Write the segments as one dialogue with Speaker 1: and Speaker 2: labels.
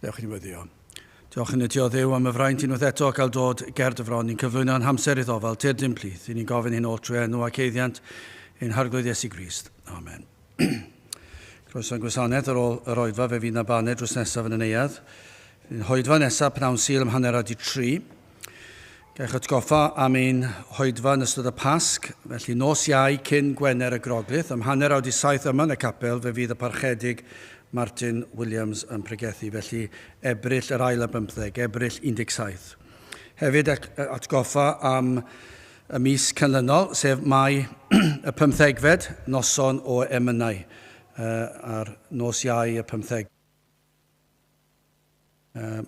Speaker 1: Dewch i ni weddio. Diolch yn y ti o Dduw am y fraint unwaith eto cael dod ger dy fron. Ni'n cyflwyno yn hamser iddo fel tir dim plith. I ni'n gofyn hyn oll trwy enw ac eiddiant ein Harglwydd Iesu Grist. Amen. Croeso i'n gwasanaeth ar ôl yr oedfa, fe fydd na baned drws nesaf yn y neuadd. Yn hoedfa nesaf pnawn Sul am 3:30. Gaich atgoffa am ein hoedfa yn ystod y Pasg, felly nos Iau cyn Gwener y Groglith, am 7:30 yma yn y capel fe fydd y Parchedig Martin Williams yn pregethu, felly Ebrill yr ail ar bymtheg, Ebrill 17. Hefyd atgoffa am y mis canlynol, sef Mai y pymthegfed, noson o emynau, ar nos Iau y pymtheg.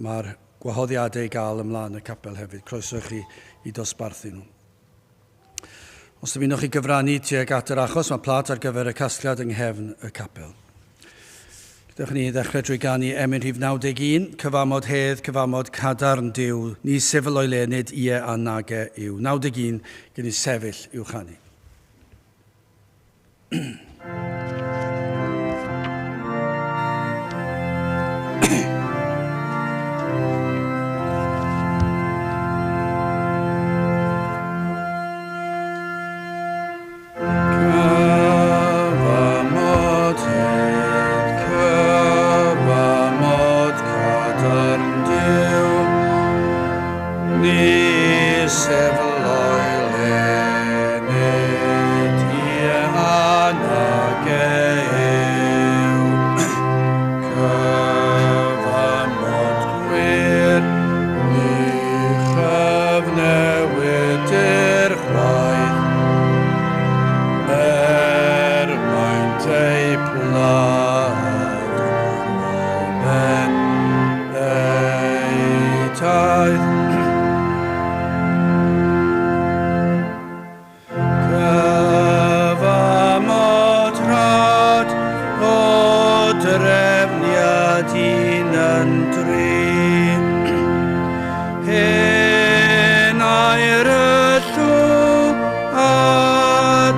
Speaker 1: Mae'r gwahoddiadau i gael ymlaen y capel hefyd. Croeso i chi i dosbarthu nhw. Os dymunwch chi gyfrannu tuag at yr achos, mae plat ar gyfer y casgliad yng nghefn y capel. Gadewch ni ddechrau drwy ganu emyn rhif 91, Cyfamod hedd, cyfamod cadarn Duw, ni sefyl o'i le, nid ie a nage yw. 91, gen i sefyll i'w chanu. Cyfamod hedd, cyfamod cadarn Duw, ni sefyll o'i le, nid ie a nage yw. Cyfamod gwir, ni chyfnewidir chwaith, er maint ei plad ben ei taith. Cyfamod rhad o drefniad un yn dri. Hen air y llw a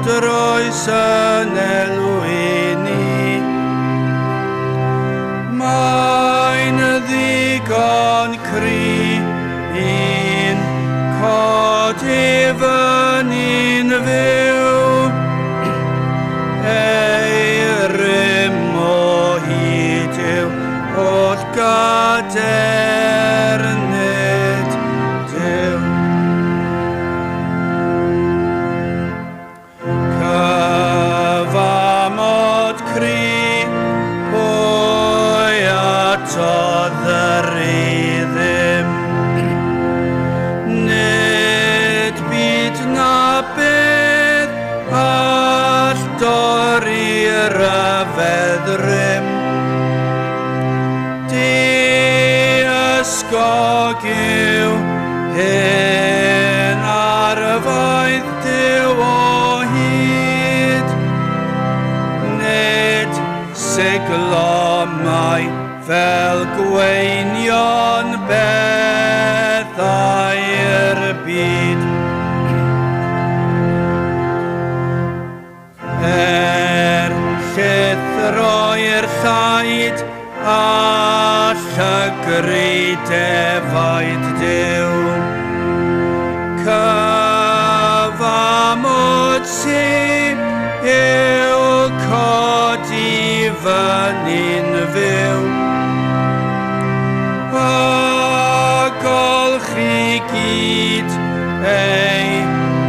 Speaker 1: droes yn elw i ni. Mae'n ddigon cry i'n codi fyny'n fyw. Ei rym o hyd yw holl gadernid Duw. Cyfamod cry, pwy atodd yr ddim. Nid byd na beth all dorri ryfedd rym. Diysgog yw hen arfaeth Duw o hyd. Nid siglo mae fel gweinion bethau'r byd. Er llithroi'r llaid a llygru defaid Duw, cyfamod sy yw codi fyny'n fyw, a golchi gyd ei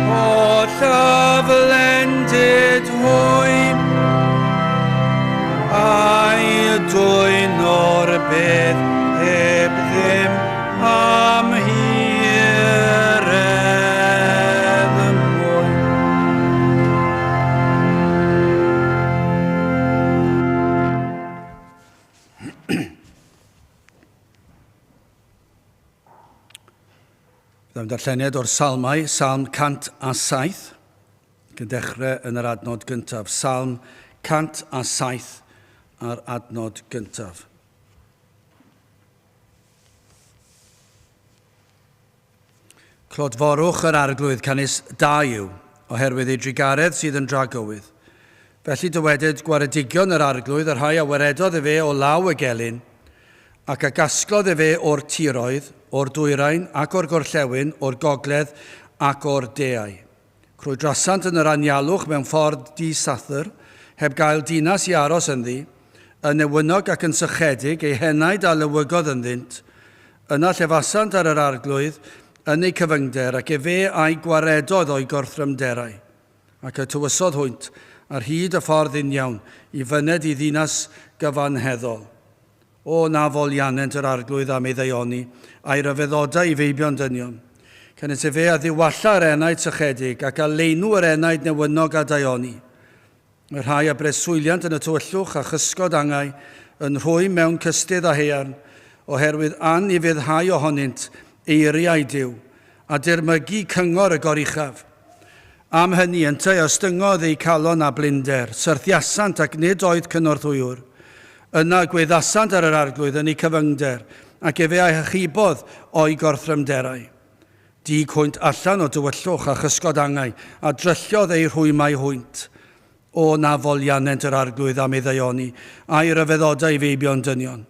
Speaker 1: holl aflendid hwy, a'i dwyn o'r bedd heb ddim am hiredd mwy. Byddai'n darlleniad o'r Salmau, Salm 107, gan dechrau yn yr adnod gyntaf. Salm 107 a'r adnod gyntaf. Clodforwch yr Arglwydd, canys da yw, oherwydd ei drugaredd sydd yn dragywydd. Felly dywedyd gwaredigion yr Arglwydd, y rhai a waredodd efe o law y gelyn, Ac a gasglodd efe o'r tiroedd, o'r dwyrain ac o'r gorllewin, o'r gogledd ac o'r deau. Crwydrasant yn yr anialwch mewn ffordd di-sathr, heb gael dinas i aros ynddi, yn newynog ac yn sychedig, eu henaid a lewygodd ynddynt. Yna llefasant ar yr Arglwydd yn eu cyfyngder, ac efe a'u gwaredodd o'u gorthrymderau. Ac y tywysodd hwynt ar hyd y ffordd uniawn i fyned i ddinas gyfanheddol. O, na folianent yr Arglwydd am ei ddaioni, a'i ryfeddodau i feibion dynion. Canys efe a ddiwalla yr enaid sychedig, ac a leinw yr enaid newynog â daioni. Y rhai a breswyliant yn y tywyllwch a chysgod angau, yn rhwym mewn cystudd a haearn, oherwydd anufuddhau ohonynt eiriau Duw, a dirmygu cyngor y Goruchaf. Am hynny, yntau a ostyngodd eu calon â blinder, syrthiasant ac nid oedd cynorthwywr. Yna gweddasant ar yr Arglwydd yn eu cyfyngder, ac efe a'u hachubodd o'u gorthrymderau. Dug hwynt allan o dywyllwch a chysgod angau, a drylliodd eu rhwymau hwynt. O na folianent yr Arglwydd am ei ddaioni, a'i ryfeddodau i feibion dynion.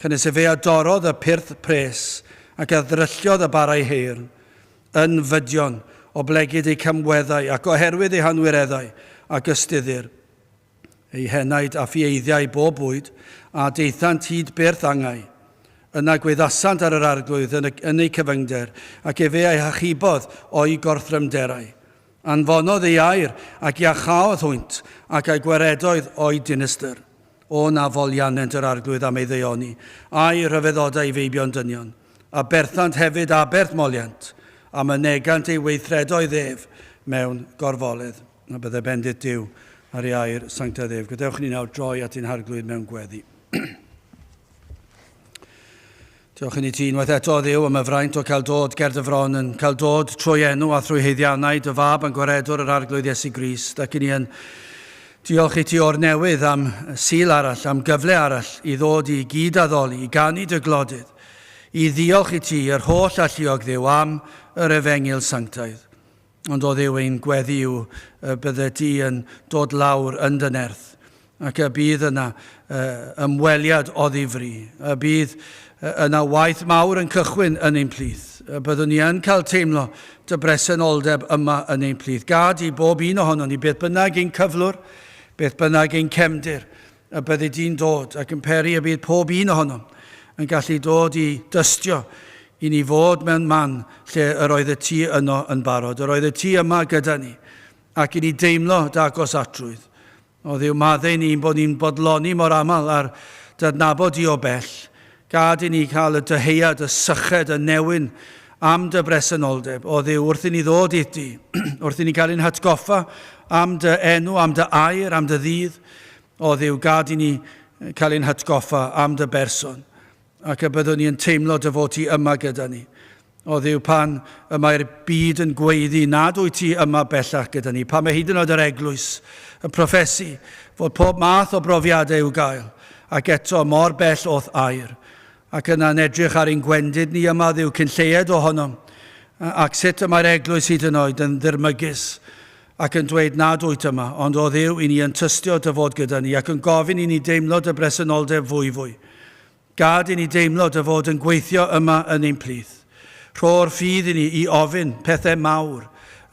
Speaker 1: Canys efe a dorrodd y pyrth pres, ac a ddrylliodd y barau heyrn. Yn fydion, oblegid eu camweddau, ac oherwydd eu hanwireddau, ac ystuddir. Eu henaid a ffieiddiau bob bwyd, a daethant hyd byrth angau. Yna gweddasant ar yr Arglwydd yn, y, yn eu cyfyngder, ac efe a'u hachubodd o'u gorthrymderau. Anfonodd ei air, ac iachaodd hwynt, ac a'u gwaredoedd o'u dinistr. O na folianent yr Arglwydd am ei ddaioni, a'i rhyfeddodau i feibion dynion. Aberthant hefyd aberth moliant, a mynegant ei weithredoedd ef mewn gorfoledd. A bydde bendith Duw ar ei air sanctaidd ef. Gadewch i ni nawr droi at ein Harglwydd mewn gweddi. Diolch i ni ti unwaith eto, Dduw, am y fraint o cael dod ger dy fron, yn cael dod trwy enw a thrwy haeddiannau dy fab yn gwaredwr yr Arglwydd Iesu Grist, ac i ni yn diolch i ti o'r newydd am Sul arall, am gyfle arall i ddod i gyd-addoli, i ganu dy glodydd, i ddiolch i ti, yr holl alluog Dduw, am yr Efengyl sanctaidd. Ond o Dduw, ein gweddi yw y bydde di yn dod lawr yn dy nerth, ac y bydd yna ymweliad o ddifri, y bydd yna waith mawr yn cychwyn yn ein plith, y byddwn ni yn cael teimlo dy bresenoldeb yma yn ein plith. Gad i bob un ohonon ni, beth bynnag ein cyflwr, beth bynnag ein cefndir, y byddi di'n dod ac yn peri y bydd pob un ohonom yn gallu dod i dystio i ni fod mewn man lle yr oedd y ti yno yn barod, yr oedd y ti yma gyda ni, ac i ni deimlo dy agosatrwydd. O Dduw, maddau ni'n bod ni'n bodloni mor aml ar dy adnabod di o bell. Gad i ni cael y dyheuad, y syched, y newyn am dy bresenoldeb. O Dduw, wrth i ni ddod i ti, wrth i ni cael ein hatgoffa am dy enw, am dy air, am dy ddydd, O Dduw, gad i ni cael ein hatgoffa am dy berson, ac y byddwn ni yn teimlo dy fod ti yma gyda ni. O Dduw, pan y mae'r byd yn gweiddi nad wyt ti yma bellach gyda ni, pan mae hyd yn oed yr eglwys yn proffesu fod pob math o brofiadau i'w gael, ac eto mor bell o'th air, ac yna'n edrych ar ein gwendid ni yma, Dduw, cyn lleied ohonom, ac sut y mae'r eglwys hyd yn oed yn ddirmygus ac yn dweud nad wyt yma, ond o Dduw, i ni yn tystio dy fod gyda ni ac yn gofyn i ni deimlo dy bresenoldeb fwyfwy. Gad i ni deimlo dy fod yn gweithio yma yn ein plith. Rho'r ffydd i ni i ofyn pethau mawr,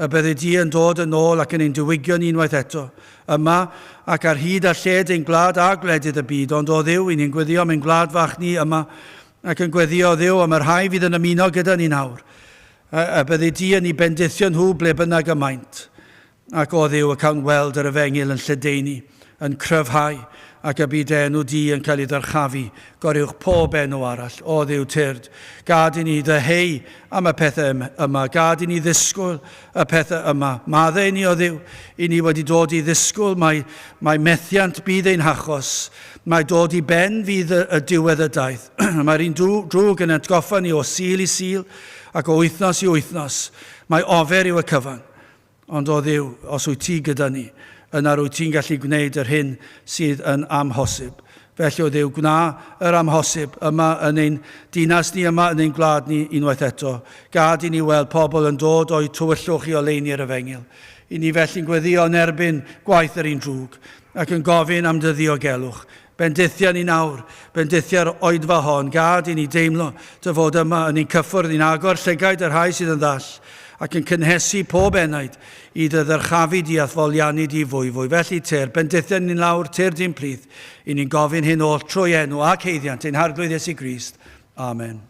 Speaker 1: y byddi di yn dod yn ôl ac yn ein diwygio ni unwaith eto, yma ac ar hyd a lled ein gwlad a gwledydd y byd, ond o Dduw, i ni'n gweddio am ein gwlad fach ni yma, ac yn gweddio, Dduw, am y rhai fydd yn ymuno gyda ni nawr, A byddi di yn eu bendithio nhw ble bynnag y maent. Ac o Dduw y cawn weld yr efengyl yn lledaenu, yn cryfhau, ac y byd enw di yn cael ei ddyrchafu goruwch pob enw arall. O Dduw tyrd, gad i ni ddyheu am y pethau yma, gad i ni ddisgwyl y pethau yma. Maddau i ni, o Dduw, i ni wedi dod i ddisgwyl mai, mai methiant bydd ein hachos, mai dod i ben fydd y, y diwedd y daith. Mae'r un drwg yn atgoffa ni o Sul i Sul, Ac o wythnos i wythnos, mae ofer yw y cyfan. Ond o Dduw, os wyt ti gyda ni, yna rwyt ti'n gallu gwneud yr hyn sydd yn amhosib. Felly, o Dduw, gwna yr amhosib yma yn ein dinas ni, yma yn ein gwlad ni unwaith eto. Gad i ni weld pobl yn dod o'u tywyllwch i oleuni'r efengyl. I ni felly'n gweddio yn erbyn gwaith yr un drwg, ac yn gofyn am dy ddiogelwch. Bendithia ni nawr, bendithia'r oedfa hon, gad i ni deimlo dy fod yma yn ein cyffwrdd, ni'n agor llygaid y rhai sydd yn ddall, ac yn cynhesu pob enaid i dy ddyrchafu di a'th foliannu di fwy fwy. Felly tyr, bendithia ni'n lawr, tyr di'n plith, i ni'n gofyn hyn oll trwy enw ac haeddiant ein Harglwydd Iesu Grist. Amen.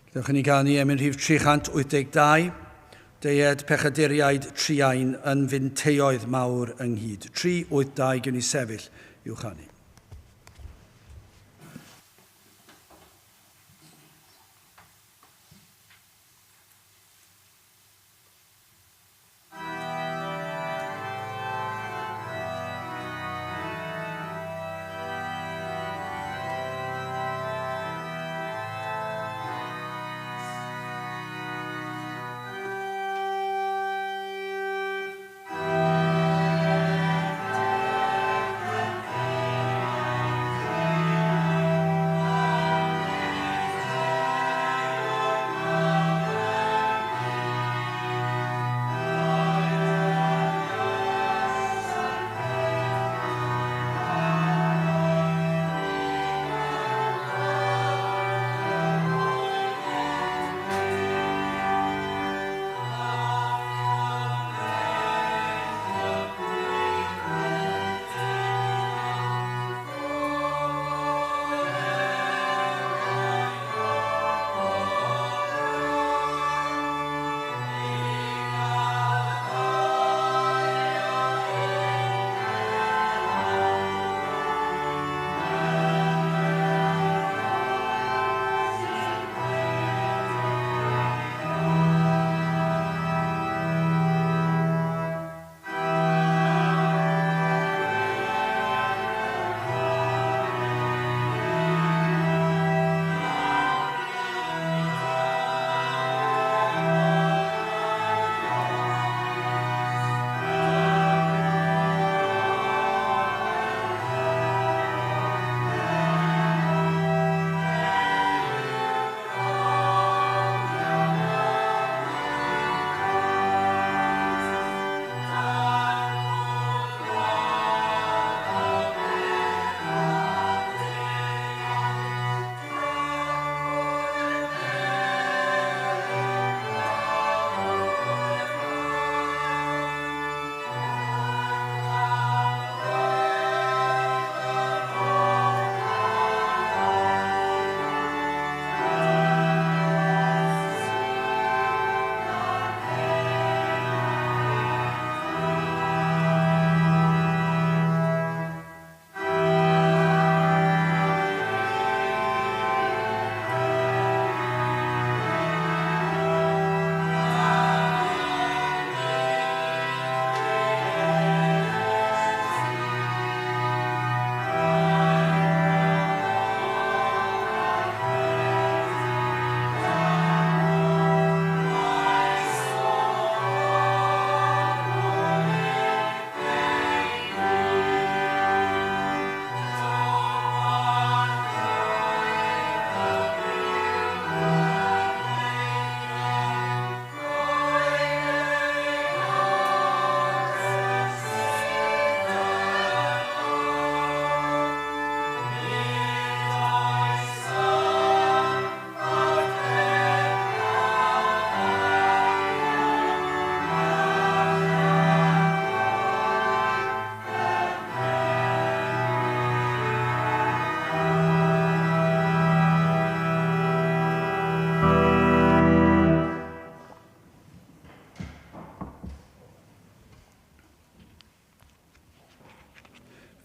Speaker 1: Dewch i ni ganu emyn rhif 382, deued pechaduriaid truain yn finteioedd mawr ynghyd. 382, gewn ni sefyll i'w chanu.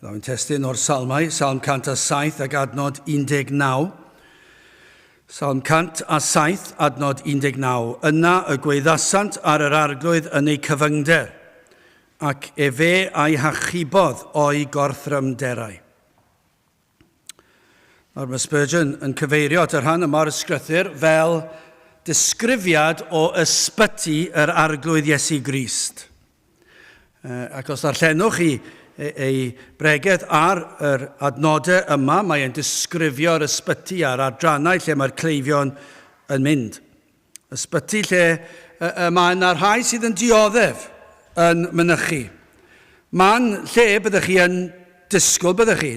Speaker 1: Ddaw'n testun o'r Salmau, Salm 107 ac adnod 19. Salm 107, adnod 19. Yna y gwaeddasant ar yr arglwydd yn eu cyfyngder, ac efe a'i hachubodd o'i gorthrymderau. Nawr mae Spurgeon yn cyfeirio at y rhan yma o'r ysgrythur fel disgrifiad o ysbyty yr Arglwydd Iesu Grist. Ac os ddarllenwch chi ei bregeth ar yr adnodau yma, mae e'n disgrifio'r ysbyty a'r adrannau lle mae'r cleifion yn mynd. Ysbyty lle y mae yna rhai sydd yn dioddef yn mynychu. Man lle byddech chi yn disgwyl, byddech chi,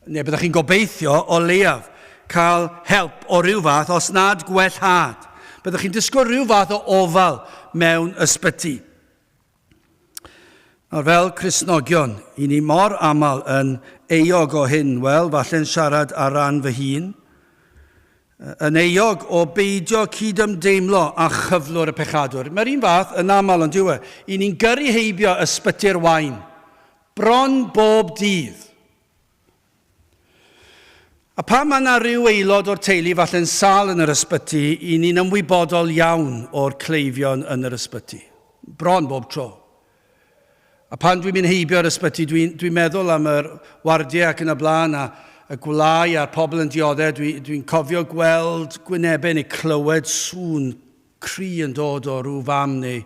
Speaker 1: neu byddech chi'n gobeithio o leiaf, cael help o ryw fath, os nad gwellhad. Byddech chi'n disgwyl rhyw fath o ofal mewn ysbyty. Nawr, fel Cristnogion, i ni mor aml yn euog o hyn, wel, falle'n siarad ar ran fy hun, yn euog o beidio cydymdeimlo â chyflwr y pechadwr. Mae'r un fath yn aml, ond yw e? I ni'n gyrru heibio ysbyty'r wain, bron bob dydd. A pan mae yna rhyw aelod o'r teulu falle'n sâl yn yr ysbyty, i ni'n ymwybodol iawn o'r cleifion yn yr ysbyty. Bron bob tro. A pan dwi'n mynd heibio'r ysbyty, dwi'n dwi meddwl am yr wardiau ac yn y blaen, a y gwlau a'r pobl yn dioddef. Dwi'n dwi cofio gweld gwynebau neu clywed sŵn cri yn dod o rhyw fam neu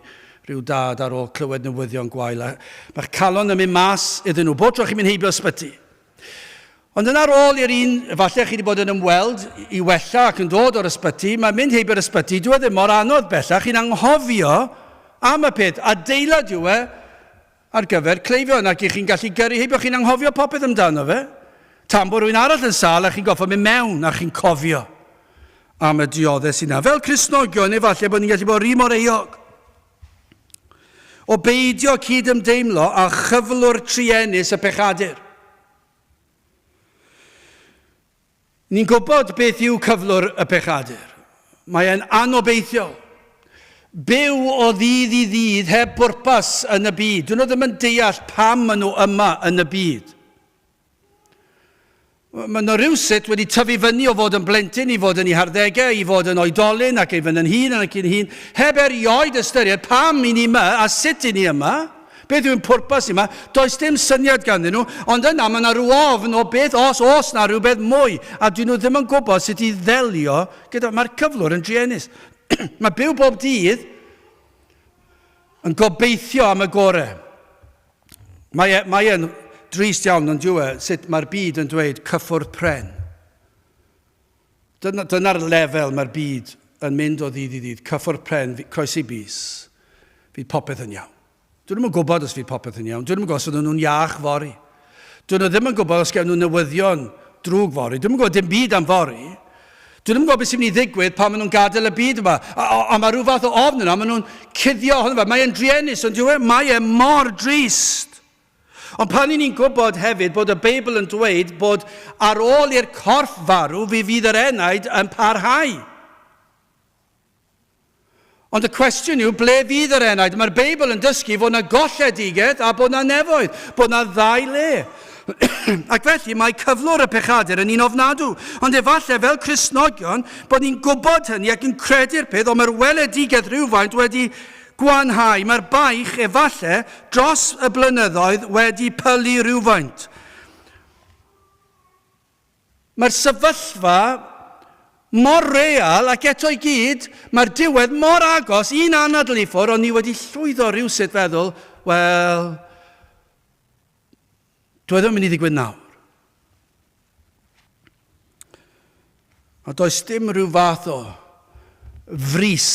Speaker 1: rhyw dad ar ôl clywed newyddion gwael. A mae'ch calon yn mynd mas iddyn nhw, bob tro chi'n mynd heibio ysbyty. Ond yn ar ôl i'r un, efallai chi wedi bod yn ymweld i wella ac yn dod o'r ysbyty, mae'n mynd heibio'r ysbyty, dyw e ddim mor anodd bellach, chi'n anghofio am y peth. Adeilad yw e ar gyfer cleifion ac i chi'n gallu gyrru heibio, chi'n anghofio popeth amdano fe. Tan bod rhywun arall yn sâl a chi'n goffo mynd mewn a chi'n cofio am y dioddef sy'n yna. Fel Cristnogion, efallai bod ni'n gallu bod rhi mor euog o beidio cyd-ymdeimlo â chyflwr truenus y pechadur. Ni'n gwybod beth yw cyflwr y pechadur. Mae e'n anobeithiol. Byw o ddydd i ddydd heb bwrpas yn y byd. Dyn nhw ddim yn deall pam maen nhw yma yn y byd. Maen nhw rhywsut wedi tyfu fyny o fod yn blentyn i fod yn eu harddegau, i fod yn oedolyn ac i fynd yn hŷn ac yn hŷn, heb erioed ystyried pam i ni yma a sut i ni yma. Beth yw'n pwrpas yma? Does dim syniad ganddyn nhw, ond yna mae yna rhyw ofn o beth os oes na rhywbeth mwy, a dyn nhw ddim yn gwybod sut i ddelio gyda... Mae'r cyflwr yn druenus. mae byw bob dydd yn gobeithio am y gorau. Mae, e, mae e'n drist iawn ond yw e, sut mae'r byd yn dweud cyffwrdd pren. Dyna, dyna'r lefel mae'r byd yn mynd o ddydd i ddydd, cyffwrdd pren, croesi bys, fydd popeth yn iawn. Dyn nhw'n gwybod os fydd popeth yn iawn. Dyn nhw'n gwybod os ydyn nhw'n iach fory. Dyn nhw ddim yn gwybod os gewn nhw newyddion drwg fory. Dyn nhw'n gwybod dim byd am fory. Dyn nhw'n gwybod beth sy'n mynd i ddigwydd pan maen nhw'n gadael y byd yma. A, a, a mae rhyw fath o ofn yna, maen nhw'n cuddio ohono fe. Mae e'n druenus, ond dyw e? Mae e mor drist. Ond pan i ni'n gwybod hefyd bod y Beibl yn dweud bod ar ôl i'r corff farw, fe fydd yr enaid yn parhau. Ond y cwestiwn yw, ble fydd yr enaid? Mae'r Beibl yn dysgu fod yna golledigaeth a bod yna nefoedd, bod yna ddau le. Ac felly mae cyflwr y pechadur yn un ofnadw. Ond efallai fel Cristnogion bod ni'n gwybod hynny ac yn credu'r peth, ond mae'r weledigaeth rhywfaint wedi gwanhau. Mae'r baich efallai dros y blynyddoedd wedi pylu rhywfaint. Mae'r sefyllfa mor real ac eto i gyd mae'r diwedd mor agos, un anadl i ffwrdd, ond ni wedi llwyddo rhywsut feddwl, wel, dwi e ddim yn mynd i ddigwydd nawr. A does dim rhyw fath o frys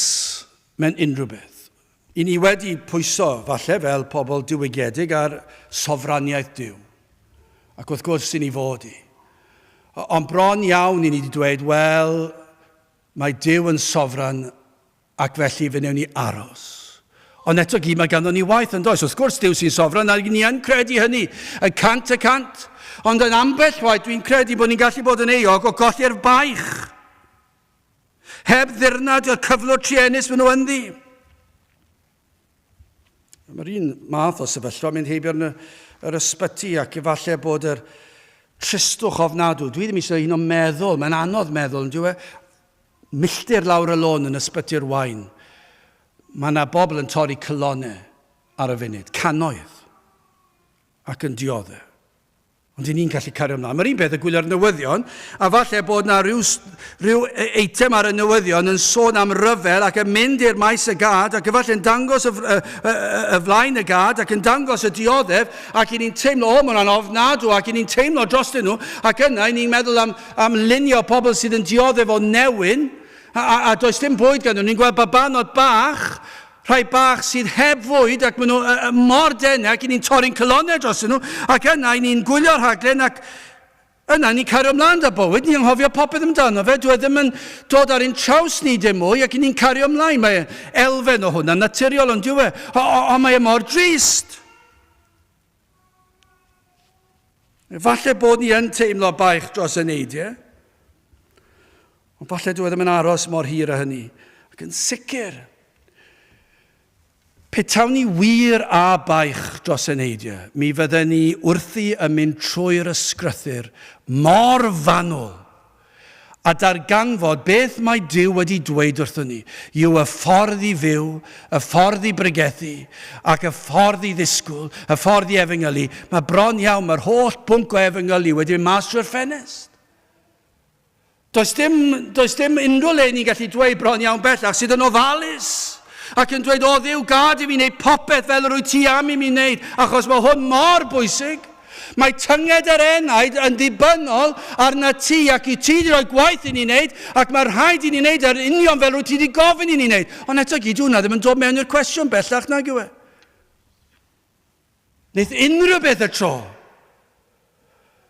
Speaker 1: mewn unrhyw beth. I ni wedi pwyso, falle, fel pobl diwygiedig ar sofraniaeth Duw. Ac wrth gwrs i ni fod i. Ond bron iawn i ni wedi dweud, wel, mae Duw yn sofran ac felly fe wnewn ni aros. Ond eto gyd mae ganddo ni waith yn does? Wrth gwrs Duw sy'n sofran a ni yn credu hynny y 100%. Ond yn ambell waith dwi'n credu bod ni'n gallu bod yn euog o golli'r baich. Heb ddirnad y cyflwr truenus maen nhw ynddi. Mae'r un math o sefyllfa mynd heibio yn yr ysbyty ac efallai bod yr tristwch ofnadw. Dwi ddim eisiau un o meddwl, mae'n anodd meddwl, yn dyw e? Milltir lawr y lôn yn ysbyty'r Waun, mae yna bobl yn torri cylonau ar y funud, cannoedd, ac yn dioddef. Ond i ni'n gallu cario ymlaen. Mae'r un peth y gwylio'r newyddion, a falle bod na rhyw, rhyw e, eitem ar y newyddion yn sôn am ryfel ac yn mynd i'r maes y gad ac efallai'n dangos y, y, y, y flaen y gad ac yn dangos y dioddef ac i ni'n teimlo, o, mae hwnna'n ofnadw ac i ni'n teimlo drostyn nhw ac yna i ni'n meddwl am, am lunio pobl sydd yn dioddef o newyn a, a, a does dim bwyd gan nhw. Ni'n gweld babanod bach Rhai bach sydd heb fwyd ac maen nhw mor denau ac i ni'n torri'n calonnau drostyn nhw ac yna i ni'n gwylio'r rhaglen ac yna ni'n cario ymlaen da bywyd, ni'n anghofio popeth amdano fe, dwi e ddim yn dod ar ein traws ni dim mwy ac i ni'n cario ymlaen. Mae elfen o hwnna naturiol ond dyw e, ond mae e mor drist. Falle bod ni yn teimlo baich dros y neidiau, ond falle dwi e ddim yn aros mor hir â hynny. Ac yn sicr, petawn ni wir â baich dros y neidiau, mi fydden ni wrthi yn mynd trwy'r ysgrythur mor fanwl a darganfod beth mae Duw wedi dweud wrthon ni yw y ffordd i fyw, y ffordd i bregethu, ac y ffordd i ddisgwyl, y ffordd i efengylu. Mae bron iawn, mae'r holl bwnc o efengylu wedi mynd mas trwy'r ffenest. Does dim, does dim unrhyw le ni'n gallu dweud bron iawn bellach sydd yn ofalus ac yn dweud, o Dduw, gad i mi wneud popeth fel yr wyt ti am i mi wneud, achos mae hwn mor bwysig. Mae tynged yr enaid yn ddibynnol arnat ti ac i ti wedi rhoi gwaith i ni wneud ac mae rhaid i ni wneud yr union fel rwyt ti wedi gofyn i ni wneud. Ond eto gyd, hwnna ddim yn dod mewn i'r cwestiwn bellach nag yw e. Wneith unrhyw beth y tro.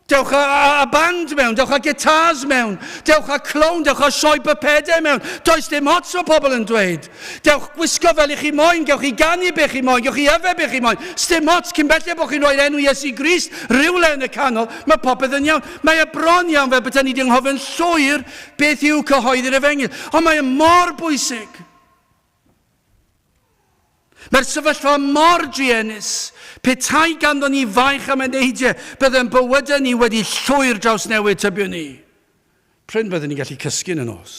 Speaker 1: Dewch â, â, â band mewn, dewch â gitars mewn, dewch â clown, dewch â sioe bypedau mewn. Does dim ots o pobl yn dweud. Dewch gwisgo fel i chi moyn, gewch chi ganu be chi moyn, gewch chi yfed be chi moyn. Sdim ots cyn belled bod chi'n rhoi'r enw Iesu Grist rhywle yn y canol, mae popeth yn iawn. Mae e bron iawn fel beta'n ni wedi anghofio'n llwyr beth yw cyhoeddi'r efengyl. Ond mae e mor bwysig. Mae'r sefyllfa mor druenus. Petai ganddo ni faich am eneidiau, byddai'n bywydau ni wedi llwyr drawsnewid, tybiwn ni. Prin byddwn ni'n gallu cysgu yn y nos.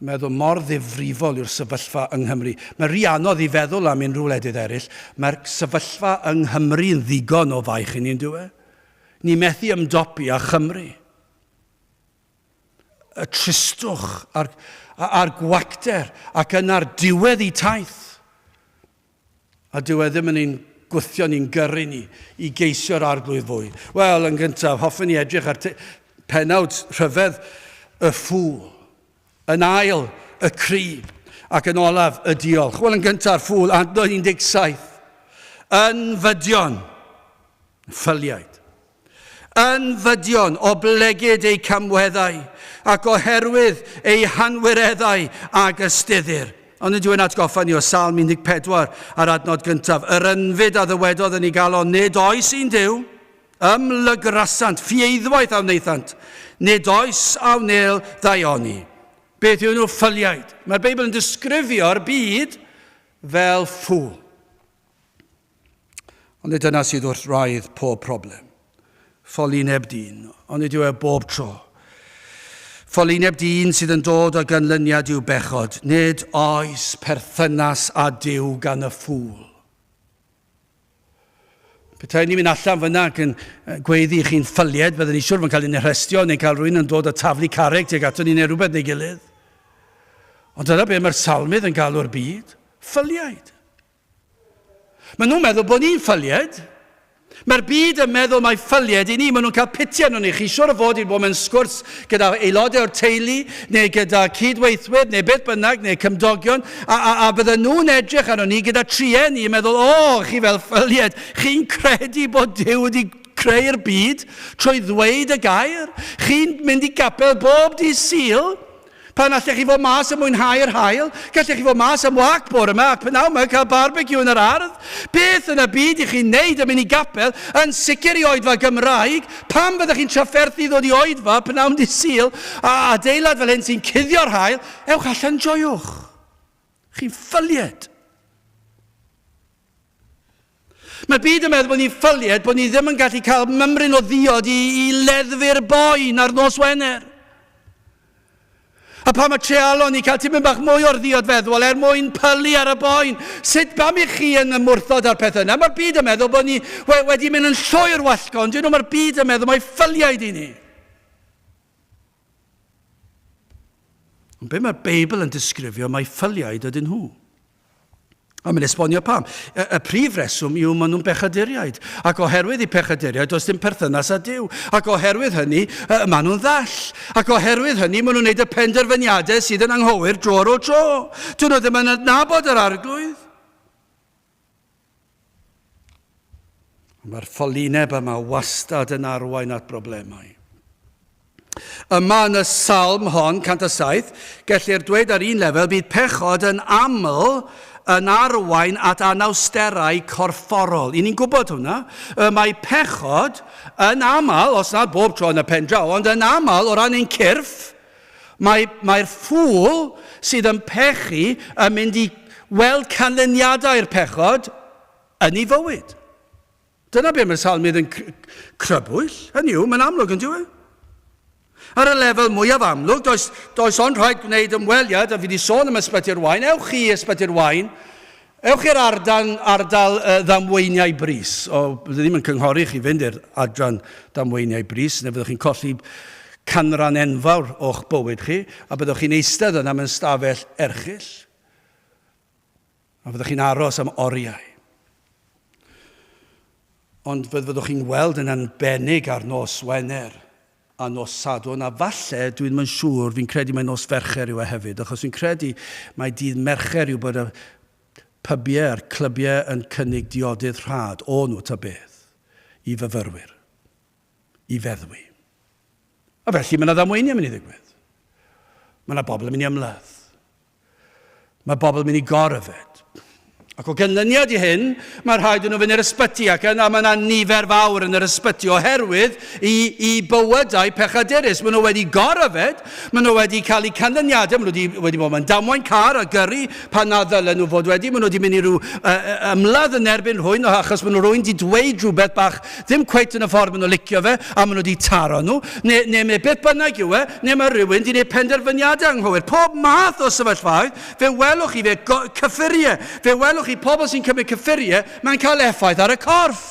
Speaker 1: Meddwl mor ddifrifol yw'r sefyllfa yng Nghymru. Mae'n rhy anodd i feddwl am unrhyw wledydd eraill. Mae'r sefyllfa yng Nghymru yn ddigon o faich i ni, yn dyw e? Ni methu ymdopi â Chymru. Y tristwch a'r, a'r gwacter ac yna'r diwedd i taith. A dyw e ddim yn ein gwthio ni'n gyrru ni i geisio'r arglwydd fwy. Wel, yn gyntaf, hoffen ni edrych ar pennawd rhyfedd y ffŵl. Yn ail, y cri. Ac yn olaf, y diolch. Wel, yn gyntaf, ffŵl, adnod 17. Yn fydion, ffyliaid. Yn fydion, oblegid eu camweddau, ac oherwydd eu hanwireddau ag ystuddir. Ond nid yw'n atgoffa ni o Salm 14 a'r adnod gyntaf. Yr ynfyd a ddywedodd yn ei galon, nid oes un Duw, ymlygrasant, ffieiddwaith a wnaethant, nid oes a wnel ddaioni. Beth yw nhw ffyliaid? Mae'r Beibl yn disgrifio'r byd fel ffŵl. Ond nid dyna sydd wrth wraidd pob problem. Ffolineb dyn, ond nid yw e bob tro. Ffolineb dyn sydd yn dod o ganlyniad i'w bechod. Nid oes perthynas â Duw gan y ffŵl. Petai ni'n mynd allan fyna ac yn gweiddi i chi'n ffylied, byddwn ni siwr fod yn cael ein arhestio neu'n cael rhywun yn dod a taflu carreg tuag ato ni neu rhywbeth neu gilydd. Ond dyna be mae'r salmydd yn galw'r byd, ffyliaid. Maen nhw'n meddwl bod ni'n ffylied. Mae'r byd yn meddwl mai ffylied i ni. Maen nhw'n cael piti arnon ni. Chi siwr o fod wedi bod mewn sgwrs gyda aelodau o'r teulu, neu gyda cydweithwyr, neu beth bynnag, neu cymdogion, a, a, a bydden nhw'n edrych arnon ni gyda trueni yn meddwl, o, oh, chi fel ffylied, chi'n credu bod Duw wedi creu'r byd trwy ddweud y gair? Chi'n mynd i gapel bob dydd Sul? Pan allech chi fod mas yn mwynhau'r haul, gallech chi fod mas am wac bore yma ac p'nawn yma cael barbeciw yn yr ardd. Beth yn y byd i chi'n neud yn mynd i gapel, yn sicr i oedfa Gymraeg, pam fyddech chi'n trafferthu ddod i oedfa p'nawn dydd Sul a adeilad fel hyn sy'n cuddio'r haul, ewch allan joiwch. Chi'n ffylied. Mae'r byd yn meddwl bod ni'n ffylied, bod ni ddim yn gallu cael mymryn o ddiod i, i leddfu'r boen ar nos Wener. A pan mae treialon ni cael tipyn bach mwy o'r ddiod feddwol er mwyn pylu ar y boen. Sut bam i chi yn ymwrthod â'r peth yna? Mae'r byd yn meddwl bod ni wedi mynd yn llwyr wallgo, ond dyn nhw mae'r byd yn meddwl mae ffyliaid i ni. Ond be mae'r Beibl yn disgrifio mae ffyliaid ydyn nhw. A mae'n esbonio pam. Y, y prif reswm yw maen nhw'n bechaduriaid. Ac oherwydd i pechaduriaid, does dim perthynas â Duw. Ac oherwydd hynny, y, maen nhw'n ddall. Ac oherwydd hynny, maen nhw'n gwneud y penderfyniadau sydd yn anghywir dro ar ôl tro. Dyn nhw ddim yn adnabod yr arglwydd. Mae'r ffolineb yma wastad yn arwain at broblemau. Yma yn y salm hon, 107, gellir dweud ar un lefel bydd pechod yn aml yn arwain at anawsterau corfforol. I ni'n gwybod hwnna. Mae pechod yn aml, os nad bob tro yn y pen draw, ond yn aml o ran ein cyrff, Mae, mae'r ffŵl sydd yn pechu yn mynd i weld canlyniadau'r pechod yn ei fywyd. Dyna be mae'r salmydd yn crybwyll. Hynny yw, mae'n amlwg yn dyw e? Ar y lefel mwyaf amlwg, does, does ond rhaid gwneud ymweliad, a fi wedi sôn am ysbyty'r wain, ewch i ysbyty'r wain, ewch i'r ardal, ardal uh, ddamweiniau brys. O, byddwn ddim yn cynghori chi fynd i'r adran damweiniau brys, neu fyddwch chi'n colli canran enfawr o'ch bywyd chi, a byddwch chi'n eistedd yna mewn stafell erchyll. A fyddwch chi'n aros am oriau. Ond fyddwch chi'n weld yn arbennig ar nos Wener a nos Sadwrn, a falle, dwi ddim yn siŵr, fi'n credu mai nos Fercher yw e hefyd, achos fi'n credu mai dydd Mercher yw bod y pybiau a'r clybiau yn cynnig diodydd rhad, o nhw ta beth, i fyfyrwyr, i feddwi. A felly mae yna ddamweiniau mynd i ddigwydd. Mae yna bobl yn mynd i ymladd. Mae bobl yn mynd i goryfed. Ac o ganlyniad i hyn, mae rhaid nhw fynd i'r ysbyty ac yna mae yna nifer fawr yn yr ysbyty oherwydd i, i bywydau pechadurus. Maen nhw wedi goryfed, maen nhw wedi cael eu canlyniadau, maen nhw wedi, wedi bod mewn damwain car a gyrru pan na ddylen nhw fod wedi, maen nhw wedi mynd i rhyw uh, ymladd yn erbyn rhywun achos maen nhw rhywun wedi dweud rhywbeth bach Ddim cweit yn y ffordd maen nhw'n licio fe, a maen nhw wedi taro nhw, neu, neu, neu beth bynnag yw e, neu mae rhywun wedi gwneud penderfyniadau anghywir. Pob math o sefyllfaoedd, fe welwch chi fe cyffuriau, fe welwch chi pobl sy'n cymryd cyffuriau, mae'n cael effaith ar y corff.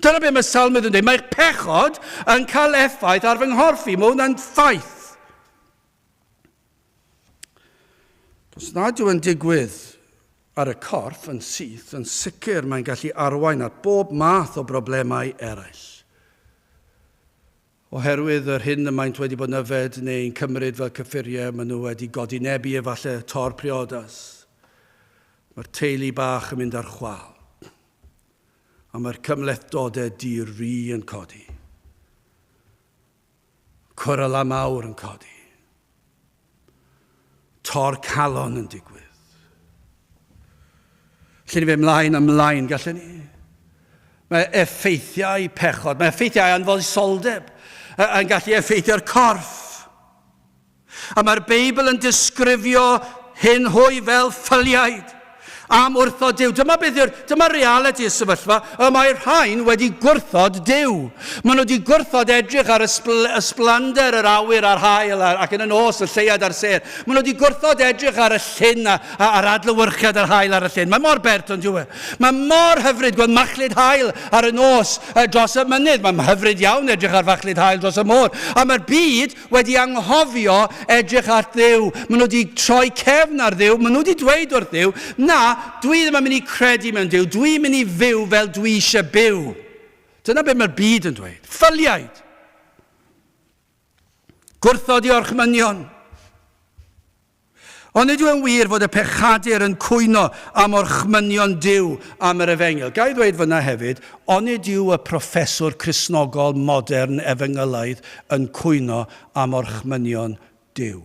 Speaker 1: Dyna beth mae Salmydd yn dweud, mae'ch pechod yn cael effaith ar fy nghorff i, mae hwnna'n ffaith. Os nad yw yn digwydd ar y corff yn syth, yn sicr mae'n gallu arwain at bob math o broblemau eraill. Oherwydd yr hyn y maent wedi bod yn yfed neu'n cymryd fel cyffuriau, maen nhw wedi godinebu efallai tor priodas. Mae'r teulu bach yn mynd ar chwal. A mae'r cymhlethdodau di-ri yn codi. Cweryla mawr yn codi. Tor calon yn digwydd. Lle ni fe mlaen a mlaen, gallen ni. Mae effeithiau pechod, mae effeithiau anfoesoldeb yn gallu effeithio'r corff. A mae'r Beibl yn disgrifio hyn hwy fel ffyliaid am wrthod Duw. Dyma beth yw'r, dyma realiti y sefyllfa, y mae rhain wedi gwrthod Duw. Maen nhw wedi gwrthod edrych ar ysbl, ysblander yr awyr a'r haul ac yn y nos y lleuad a'r sêr. Maen nhw wedi gwrthod edrych ar y llyn a, a, a'r adlewyrchiad yr haul ar y llyn. Mae mor bert ond yw e. Mae mor hyfryd gweld machlud haul ar y nos dros y mynydd. Mae'n hyfryd iawn edrych ar fachlud haul dros y môr. A mae'r byd wedi anghofio edrych at Dduw. Maen nhw wedi troi cefn ar Dduw. Maen nhw wedi dweud wrth Dduw, na, dwi ddim yn mynd i credu mewn Duw. Dwi'n mynd i fyw fel dwi eisiau byw. Dyna beth mae'r byd yn dweud. Ffyliaid. Gwrthod i orchmynion. Ond nid yw e'n wir fod y pechadur yn cwyno am orchmynion Duw am yr efengyl. Ga i ddweud fyna hefyd, onid yw y proffeswr Cristnogol modern efengylaidd yn cwyno am orchmynion Duw?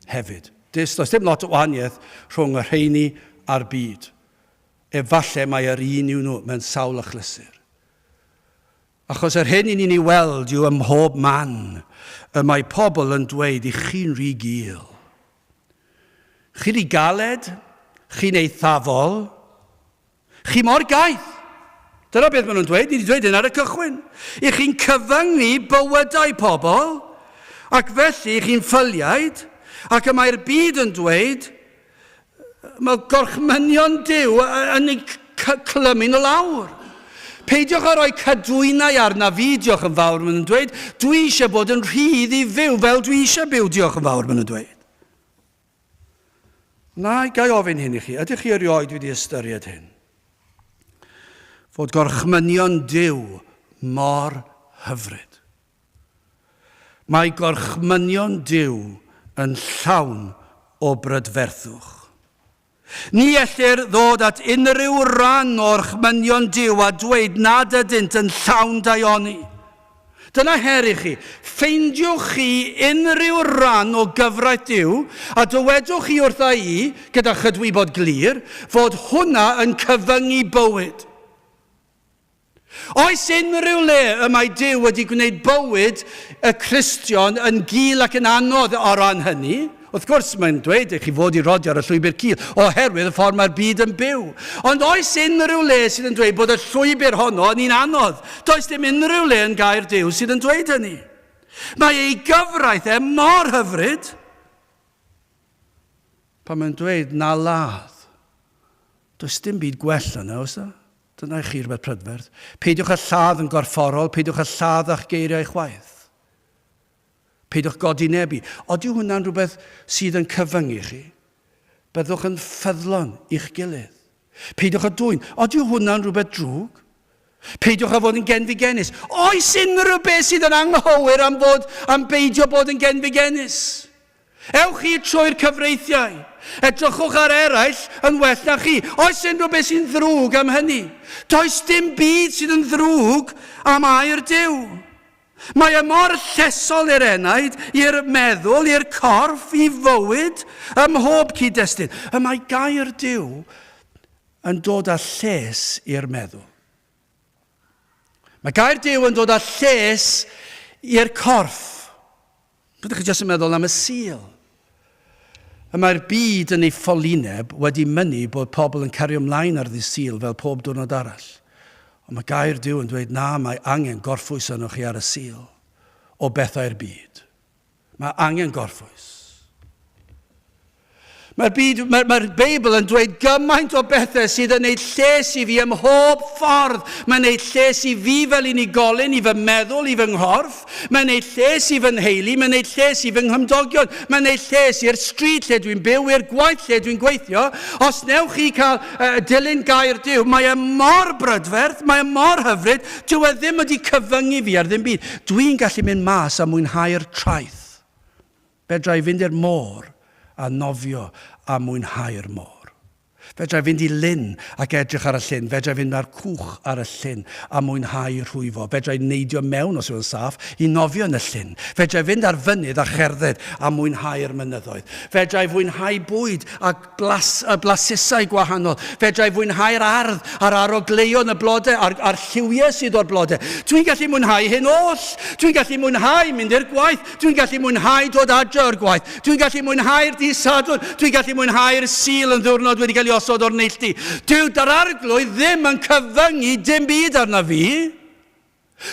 Speaker 1: Hefyd. Does, does dim lot o wahaniaeth rhwng y rheini a'r byd. Efallai mai yr un yw nhw mewn sawl achlysur. Achos yr hyn i ni'n ei weld yw ym mhob man y mae pobl yn dweud i chi'n rhy gul. Chi'n rhy galed, chi'n eithafol, Chi mor gaeth. Dyna beth maen nhw'n dweud, ni wedi dweud hyn ar y cychwyn. I chi'n cyfyngu bywydau pobl, ac felly chi'n ffyliaid, ac y mae'r byd yn dweud, mae gorchmynion Duw yn eu clymu nhw lawr. Peidiwch â rhoi cadwynau arna fi, diolch yn fawr, maen nhw'n dweud. Dwi eisiau bod yn rhydd i fyw fel dwi eisiau byw, diolch yn fawr, maen nhw'n dweud. Na, ga i ofyn hyn i chi, ydych chi erioed wedi ystyried hyn? Fod gorchmynion Duw mor hyfryd. Mae gorchmynion Duw yn llawn o brydferthwch. Ni ellir ddod at unrhyw ran o orchmynion Duw a dweud nad ydynt yn llawn daioni. Dyna her i chi. Ffeindiwch chi unrhyw ran o gyfraith Duw a dywedwch chi wrtha i, gyda chydwybod glir, fod hwnna yn cyfyngu bywyd. Oes unrhyw le y mae Duw wedi gwneud bywyd y Cristion yn gul ac yn anodd o ran hynny? Wrth gwrs, mae'n dweud i chi fod i rodio ar y llwybr cul oherwydd y ffordd mae'r byd yn byw. Ond oes unrhyw le sydd yn dweud bod y llwybr honno yn un anodd? Does dim unrhyw le yn gair Duw sydd yn dweud hynny. Mae ei gyfraith e mor hyfryd. Pan mae'n dweud na ladd, does dim byd gwell yna, oes da? Dyna i chi rhywbeth prydferth. Peidiwch â lladd yn gorfforol, peidiwch â lladd â'ch geiriau chwaith. Peidiwch godinebu. Odyw hwnna'n rhywbeth sydd yn cyfyngu chi? Byddwch yn ffyddlon i'ch gilydd. Peidiwch â dwyn. Odyw hwnna'n rhywbeth drwg? Peidiwch â fod yn genfigennus. Oes unrhyw beth sydd yn anghywir am fod am beidio bod yn genfigennus? Ewch chi trwy'r cyfreithiau. Edrychwch ar eraill yn well na chi. Oes unrhyw beth sy'n ddrwg am hynny? Does dim byd sydd yn ddrwg am air Duw. Mae e mor llesol i'r enaid, i'r meddwl, i'r corff, i fywyd, ym mhob cyd-destun. Y mae gair Duw yn dod â lles i'r meddwl. Mae gair Duw yn dod â lles i'r corff. Byddwch chi jyst yn meddwl am y Sul. Y mae'r byd yn ei ffolineb wedi mynnu bod pobl yn cario ymlaen ar ddydd Sul fel pob diwrnod arall. Ond mae gair Duw yn dweud na, mae angen gorffwys arnoch chi ar y Sul o bethau'r byd. Mae angen gorffwys. Mae'r byd, mae'r mae Beibl yn dweud gymaint o bethau sydd yn neud lles i fi ym mhob ffordd. Mae'n neud lles i fi fel unigolyn, i fy meddwl, i fy nghorff. Mae'n neud lles i fy nheulu, mae'n neud lles i fy nghymdogion. Mae'n neud lles i'r stryd lle dwi'n byw, i'r gwaith lle dwi'n gweithio. Os newch chi cael uh, dilyn gair Duw, mae e mor brydferth, mae e mor hyfryd, dyw e ddim wedi cyfyngu fi ar ddim byd. Dwi'n gallu mynd mas a mwynhau'r traeth. Fedra i fynd i'r môr a nofio a mwynhau'r môr. Fedra i fynd i lyn ac edrych ar y llyn. Fedra i fynd ar cwch ar y llyn a mwynhau rhwyfo. Fedra i neidio mewn, os yw'n saff, i nofio yn y llyn. Fedra i fynd ar fynydd a cherdded a mwynhau'r mynyddoedd. Fedra i fwynhau bwyd a blas, y blasusau gwahanol. Fedra i fwynhau'r ardd a'r arogleuon y blodau a'r, a'r lliwiau sydd o'r blodau. Dwi'n gallu mwynhau hyn oll. Dwi'n gallu mwynhau mynd i'r gwaith. Dwi'n gallu mwynhau dod adre o'r gwaith. Dwi'n gallu mwynhau'r dydd Sadwrn. Dwi'n gallu mwynhau'r Sul yn ddiwrnod wedi cael ei osod o'r neilltu. Dyw dy'r arglwydd ddim yn cyfyngu dim byd arna fi.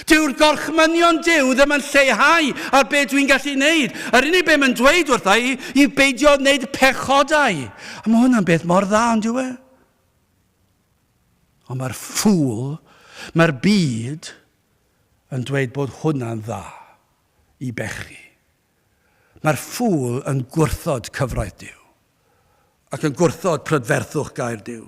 Speaker 1: Dyw'r gorchmynion Duw ddim yn lleihau ar be dwi'n gallu wneud. Yr unig beth mae'n dweud wrtha i yw beidio wneud pechodau. A mae hwnna'n beth mor dda, ond yw e? Ond mae'r ffŵl, mae'r byd yn dweud bod hwnna'n dda i bechu. Mae'r ffŵl yn gwrthod cyfraith Duw ac yn gwrthod prydferthwch gair Duw.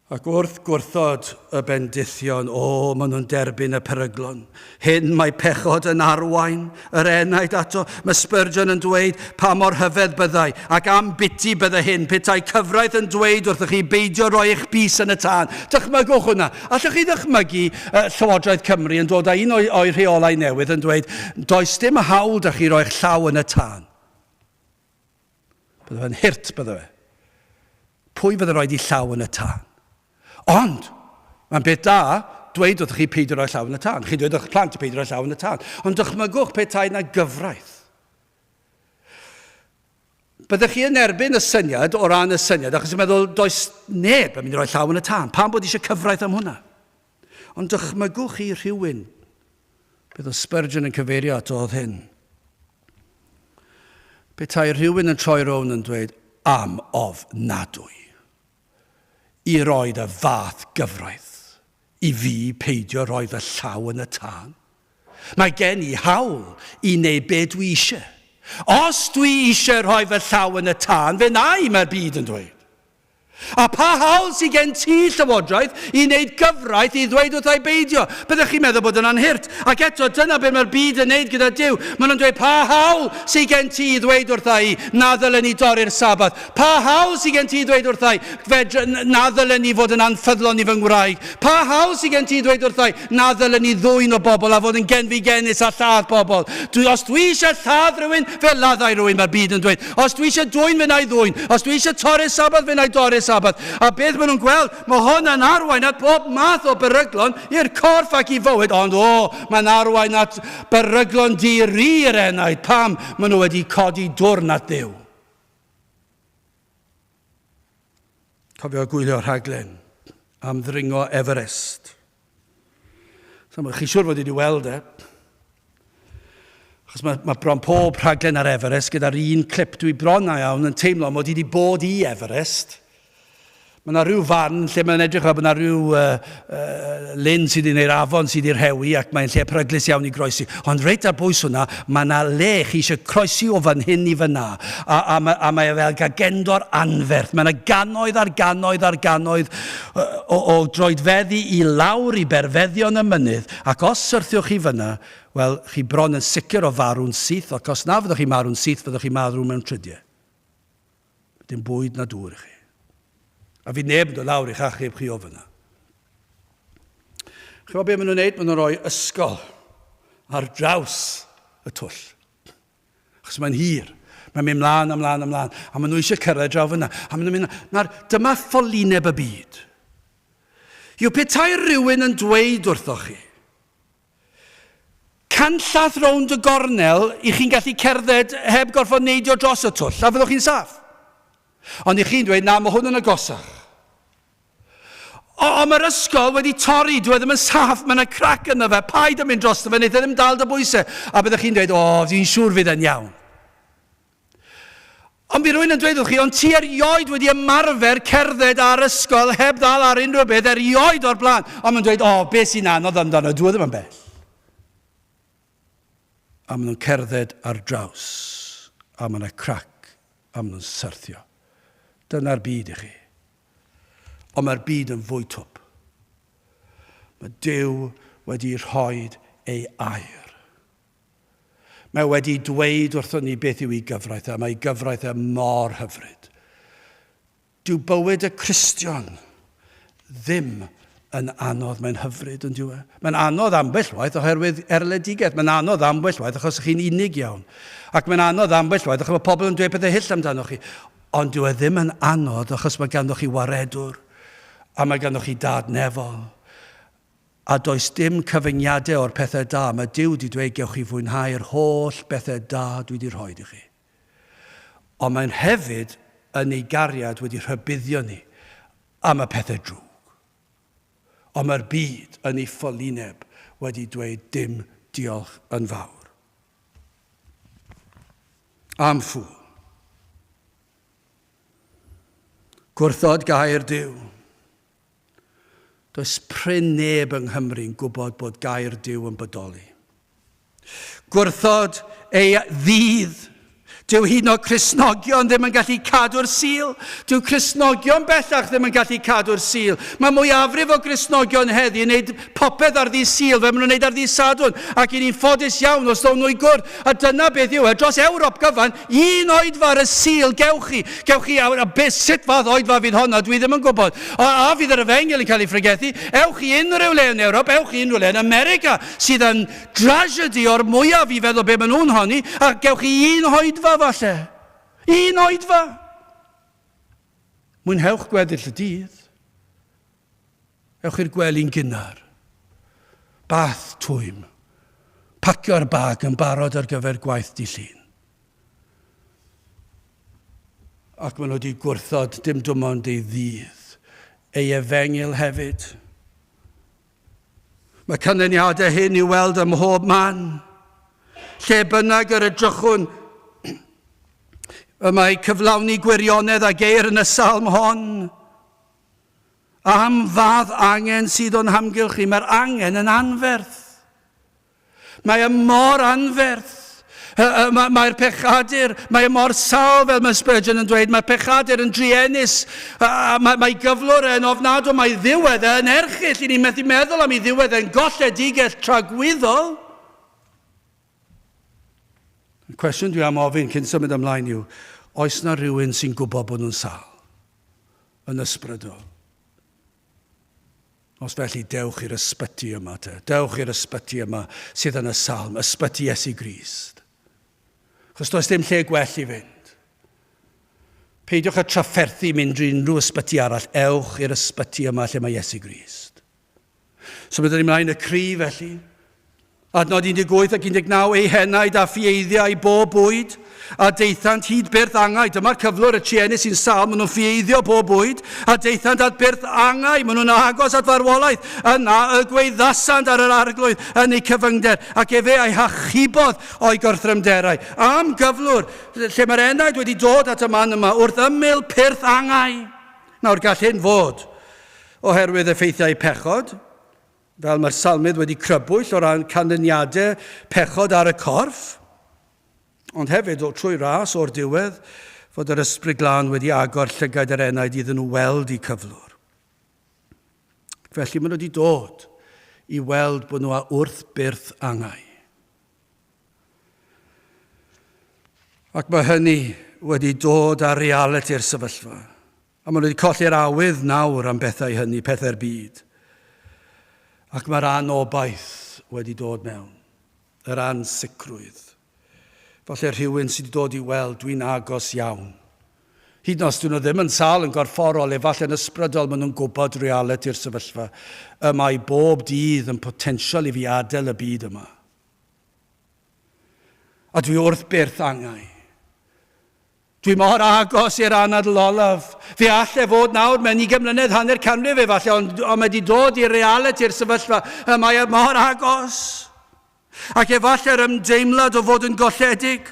Speaker 1: Ac wrth gwrthod y bendithion, o, maen nhw'n derbyn y peryglon. Hyn mae pechod yn arwain yr enaid ato. Mae Spurgeon yn dweud pa mor hyfedd byddai, ac am biti bydde hyn, petai cyfraith yn dweud wrthych chi beidio rhoi eich bys yn y tân. Dychmygwch hwnna. Allwch chi ddychmygu uh, Llywodraeth Cymru yn dod â un o'i, o'i rheolau newydd yn dweud, does dim hawl da chi roi'ch llaw yn y tân. Bydde fe'n hurt, bydde fe. Pwy fydde rhoi di llaw yn y tân? Ond, mae'n beth da dweud wrthych chi peidio rhoi llaw yn y tân. Chi'n dweud wrth plant peidio rhoi llaw yn y tân. Ond dychmygwch petai na gyfraith. Byddech chi yn erbyn y syniad o ran y syniad, achos yn meddwl does neb yn mynd i roi llaw yn y tân. Pam bod eisiau cyfraith am hwnna? Ond dychmygwch chi rhywun, bydd o Spurgeon yn cyfeirio at oedd hyn. Petai rhywun yn troi rown yn dweud am ofnadwy i roed y fath gyfraith i fi peidio rhoi fy llaw yn y tân. Mae gen i hawl i wneud be dwi eisiau. Os dwi eisiau rhoi fy llaw yn y tân, fe wna i, mae'r byd yn dweud. A pa hawl sydd gen ti, Llywodraeth, i wneud gyfraith i ddweud wrtha i beidio? Byddech chi'n meddwl bod yna'n hurt. Ac eto, dyna beth mae'r byd yn wneud gyda Duw. Maen nhw'n dweud, pa hawl sydd gen ti i ddweud wrtha i na ddylen ni dorri'r Sabath? Pa hawl sydd gen ti i ddweud wrtha i fedr, na ddylen ni fod yn anffyddlon i fy ngwraig? Pa hawl sydd gen ti i ddweud wrtha i na ddylen ni ddwyn o bobl a fod yn genfigennus a lladd bobl? Dwi, os dwi eisiau lladd rhywun, fe laddai rhywun, mae'r byd yn dweud. Os dwi eisiau dwyn, fe na i ddwyn. Os dwi eisiau torri'r Sabath, fe na i dorri'r Sabath. A beth maen nhw'n gweld, mae hwn yn arwain at bob math o beryglon i'r corff ac i fywyd, ond o, mae'n arwain at beryglon di-ri i'r enaid. Pam? Maen nhw wedi codi dwrn at Dduw. Cofio gwylio rhaglen am ddringo Everest. So, mae chi siŵr fod wedi weld e. Achos mae, mae bron pob rhaglen ar Everest gyda'r un clip dwi bron a iawn yn teimlo mod i wedi bod i Everest. Mae yna rhyw fan lle mae'n edrych fel bod yna rhyw uh, uh, lyn sydd wedi gwneud afon sydd wedi rhewi ac mae'n lle peryglus iawn i groesi. Ond reit ar bwys hwnna, mae yna le chi eisiau croesi o fan hyn i fyna. A, a, a, a mae e fel gagendor anferth. Mae yna gannoedd ar gannoedd ar gannoedd o, o droedfeddi i lawr i berfeddion y mynydd. Ac os syrthiwch chi fyna, wel, chi bron yn sicr o farw'n syth, ac os na fyddwch chi'n marw'n syth, fyddwch chi'n marw mewn tridiau. Dim bwyd na dŵr i chi. A fydd neb yn dod lawr i'ch achub chi o fyna. Chi'n gwybod beth maen nhw'n neud? Maen nhw'n rhoi ysgol ar draws y twll. Achos mae'n hir. Mae'n mynd mlaen a mlaen a mlaen. A maen nhw eisiau cyrraedd draw fyna. A maen nhw'n mynd... Nawr, dyma ffolineb y byd. Yw petai rhywun yn dweud wrthoch chi, Canllath rownd y gornel i chi'n gallu cerdded heb gorfod neidio dros y twll, a fyddwch chi'n saff. Ond i chi'n dweud, na, mae hwn yn agosach. O, ond mae'r ysgol wedi torri, dwi e ddim yn saff, mae yna crac yna fe, paid yn mynd drosto fe, wneith e ddim dal dy bwysau. A byddwch chi'n dweud, o, fi'n siŵr fydd e'n iawn. Ond bydd rhywun yn dweud wrth chi, ond ti erioed wedi ymarfer cerdded ar ysgol heb ddal ar unrhyw beth erioed o'r blaen. Ond mae'n dweud, o, oh, beth sy'n anodd amdano, dwi e ddim yn bell. A maen nhw'n cerdded ar draws, a mae yna crac, a maen nhw'n syrthio. Dyna'r byd i chi. Ond mae'r byd yn fwy twp. Mae Duw wedi rhoi ei air. Mae wedi dweud wrthon ni beth yw ei gyfraith e, a mae ei gyfraith e mor hyfryd. Dyw bywyd y Cristion ddim yn anodd, mae'n hyfryd yn dyw e. Mae'n anodd ambell waith oherwydd erledigaeth, mae'n anodd ambell waith achos chi'n unig iawn. Ac mae'n anodd ambell waith achos mae pobl yn dweud pethau hyll amdanoch chi. Ond dyw e ddim yn anodd achos mae ganddo chi waredwr a mae ganddo chi dad nefol. A does dim cyfyngiadau o'r pethau da, mae Duw 'di dweud gewch chi fwynhau'r holl bethau da dwi 'di rhoid i chi. Ond mae'n hefyd yn ei gariad wedi rhybuddio ni am y pethau drwg. Ond mae'r byd yn ei ffolineb wedi dweud dim diolch yn fawr. Am ffŵl. Gwrthod gair Duw. Does prin neb yng Nghymru'n gwybod bod gair Duw yn bodoli. Gwrthod ei ddydd. Dyw hyd yn oed Cristnogion ddim yn gallu cadw'r Sul. Dyw Cristnogion bellach ddim yn gallu cadw'r Sul. Mae mwyafrif o Gristnogion heddi yn gwneud popeth ar ddydd Sul fel maen nhw'n gwneud ar ddydd Sadwrn, ac i ni'n ffodus iawn os ddown nhw i gwrdd. A dyna beth yw e, dros Ewrop gyfan, un oedfa ar y Sul gewch chi. Gewch chi, a, a beth, sut fath oedfa fydd honno, dwi ddim yn gwybod. A, a fydd yr efengyl yn cael ei phregethu? Ewch i unrhyw le yn Ewrop, ewch i unrhyw le yn America, sydd yn dragedy o'r mwyaf i feddwl be maen nhw'n honni, a gewch chi un oedfa falle. Un oedfa! Mwynhewch gweddill y dydd. Ewch i'r gwely'n gynnar. Bath twym. Pacio'r bag yn barod ar gyfer gwaith dydd Llun. Ac maen nhw wedi gwrthod dim dim ond ei ddydd, ei efengyl hefyd. Mae canlyniadau hyn i'w weld ym mhob man. Lle bynnag yr edrychwn, y mae cyflawni gwirionedd a geir yn y salm hon. Am fath angen sydd o'n hamgylch ni, mae'r angen yn anferth. Mae e mor anferth. Mae'r pechadur, mae e mor sâl fel mae Spurgeon yn dweud, mae'r pechadur yn druenus, mae gyflwr e'n ofnadw, mae ddiwedd e yn erchyll, i ni'n methu meddwl am ei ddiwedd e'n golledigaeth tragwyddol. Y cwestiwn dwi am ofyn cyn symud ymlaen yw, oes na rhywun sy'n gwybod bod nhw'n sâl yn ysbrydol? Os felly, dewch i'r ysbyty yma te. Dewch i'r ysbyty yma sydd yn y salm, ysbyty Iesu Grist. Chos does dim lle gwell i fynd. Peidiwch â trafferthu mynd i unrhyw ysbyty arall, ewch i'r ysbyty yma lle mae Iesu Grist. So byddwn ni mlaen y cri felly. Adnod 18 ac 19, eu henaid a ffieiddiau bob bwyd, a daethant hyd byrth angau. Dyma'r cyflwr y truenus sy'n sâl, maen nhw'n ffieiddio bob bwyd, a daethant at byrth angau, maen nhw'n agos at farwolaeth. Yna y gweiddasant ar yr arglwydd yn eu cyfyngder, ac efe a'i hachubodd o'i gorthrymderau. Am gyflwr, lle mae'r enaid wedi dod at y man yma, wrth ymyl pyrth angau. Nawr gall hyn fod oherwydd effeithiau pechod, Fel mae'r salmydd wedi crybwyll o ran canlyniadau pechod ar y corff, ond hefyd o trwy ras o'r diwedd fod yr Ysbryd Glân wedi agor llygaid yr enaid iddyn nhw weld eu cyflwr. Felly maen nhw wedi dod i weld bod nhw a wrth byrth angau. Ac mae hynny wedi dod â realiti'r sefyllfa. A maen nhw wedi colli'r awydd nawr am bethau hynny, pethau'r byd. Ac mae'r anobaith wedi dod mewn, yr ansicrwydd. Falle rhywun sydd wedi dod i weld, dwi'n agos iawn. Hyd yn oes dyn nhw ddim yn sâl yn gorfforol, efallai yn ysbrydol, maen nhw'n gwybod realiti'r sefyllfa. Y mae bob dydd yn potensial i fi adael y byd yma. A dwi wrth byrth angau. Dwi mor agos i'r anadl olaf. Fe all e fod nawr mewn ugain mlynedd, hanner canrif efallai, ond, ond mae wedi dod i realiti'r sefyllfa. Y mae e mor agos. Ac efallai'r ymdeimlad o fod yn golledig.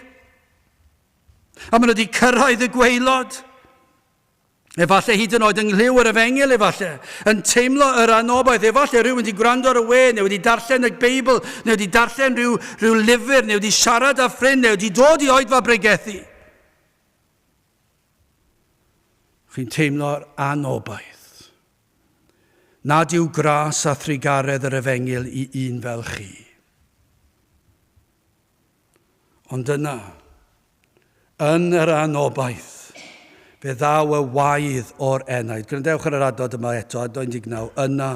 Speaker 1: A maen nhw wedi cyrraedd y gwaelod. Efallai hyd yn oed yng nghlyw yr efengyl, efallai, yn teimlo yr anobaith, efallai rhywun wedi gwrando ar y we, neu wedi darllen y Beibl, neu wedi darllen rhyw, rhyw lyfr, neu wedi siarad â ffrind, neu wedi dod i oedfa bregethu. Chi'n teimlo'r anobaith. Nad yw gras a thrugaredd yr efengyl i un fel chi. Ond yna, Yn yr anobaith, fe ddaw y waedd o'r enaid. Gwrandewch ar yr adnod yma eto, adnod 19. Yna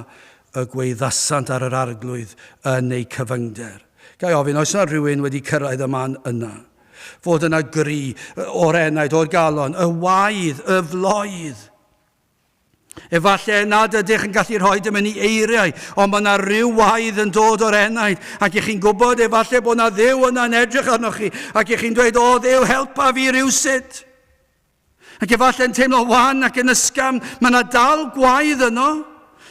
Speaker 1: y gweiddasant ar yr arglwydd yn eu cyfyngder. Ga i ofyn, oes yna rhywun wedi cyrraedd y man yna? Fod yna gri o'r enaid, o'r galon, y waedd, y floedd. Efallai nad ydych yn gallu rhoi dim yn ei eiriau, ond mae yna rhyw waedd yn dod o'r enaid, ac ych chi'n gwybod efallai bod yna Dduw yna'n edrych arnoch chi, ac ych chi'n dweud, o Dduw, helpa fi rywsut. Ac efallai yn teimlo wan ac yn ysgafn, mae yna dal gwaedd yno.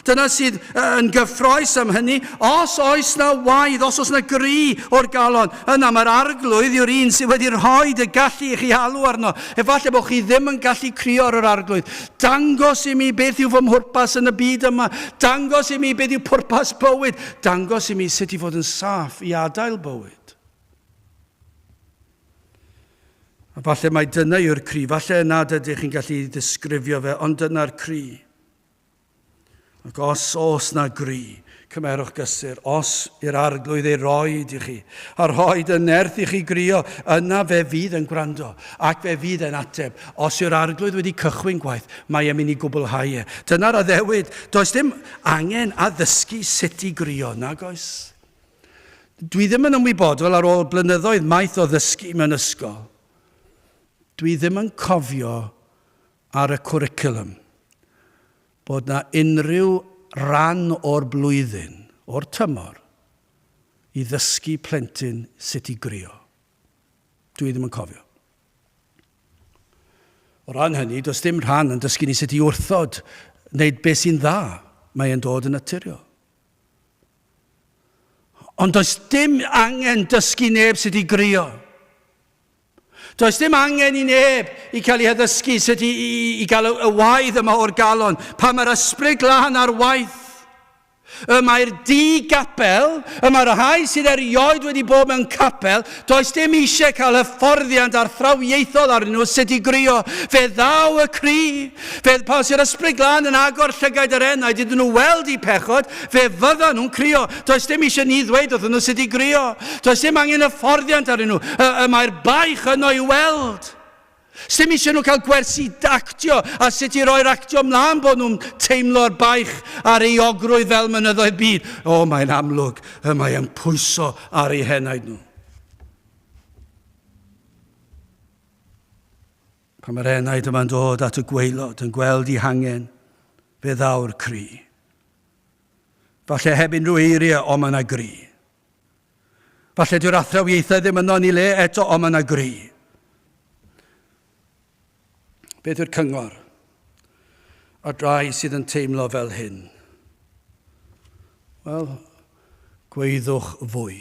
Speaker 1: Dyna sydd yn gyffroes am hynny. Os oes na waedd, os oes na gri o'r galon, yna mae'r arglwydd yw'r un sydd wedi rhoi y gallu i chi alw arno. Efallai bod chi ddim yn gallu crio ar yr arglwydd. Dangos i mi beth yw fy mhwrpas yn y byd yma. Dangos i mi beth yw pwrpas bywyd. Dangos i mi sut i fod yn saff i adael bywyd. A falle mai dyna yw'r cri. Falle nad ydych chi'n gallu ddisgrifio fe, ond dyna'r cri. Ac os oes na gri, cymerwch gysur, os i'r arglwydd ei roed i chi, a rhoed y nerth i chi grio, yna fe fydd yn gwrando, ac fe fydd e'n ateb. Os yw'r arglwydd wedi cychwyn gwaith, mae e'n mynd i gwblhau e. Dyna'r addewid. Does dim angen addysgu sut i grio, nag oes? Dwi ddim yn ymwybodol ar ôl blynyddoedd maith o ddysgu mewn ysgol. Dwi ddim yn cofio ar y cwricwlwm bod 'na unrhyw ran o'r blwyddyn, o'r tymor, i ddysgu plentyn sut i grio. Dwi ddim yn cofio. O ran hynny, does dim rhan yn dysgu ni sut i wrthod wneud beth sy'n dda. Mae e'n dod yn naturiol. Ond does dim angen dysgu neb sut i grio. Does dim angen i neb i cael ei addysgu sut i, i, i gael y, y waedd yma o'r galon, pan mae'r ysbryd glân ar waith. Y mae'r di-gapel, y mae'r rhai sydd erioed wedi bod mewn capel, does dim eisiau cael hyfforddiant arthrawiaethol arnyn nhw sut i grio. Fe ddaw y cri. Fe, pan sy'r ysbryd glân yn agor llygaid yr enaid iddyn nhw weld eu pechod, fe fyddan nhw'n crio. Does dim eisiau ni ddweud wrthyn nhw sut i grio. Does dim angen hyfforddiant arnyn nhw. Y, y mae'r baich yno i'w weld. Sdim eisiau nhw cael gwersi actio a sut i roi'r actio mlaen bod nhw'n teimlo'r baich a'r euogrwydd fel mynyddoedd byd. O, mae'n amlwg, y mae e'n pwyso ar eu henaid nhw. Pan mae'r enaid yma'n dod at y gwaelod, yn gweld i hangen, fe ddaw'r cri. Falle heb unrhyw eiriau, ond mae yna gri. Falle dyw'r athrawiaethau ddim yno yn ei le eto, ond mae yna gri. Beth yw'r cyngor? A drai sydd yn teimlo fel hyn? Wel, gweiddwch fwy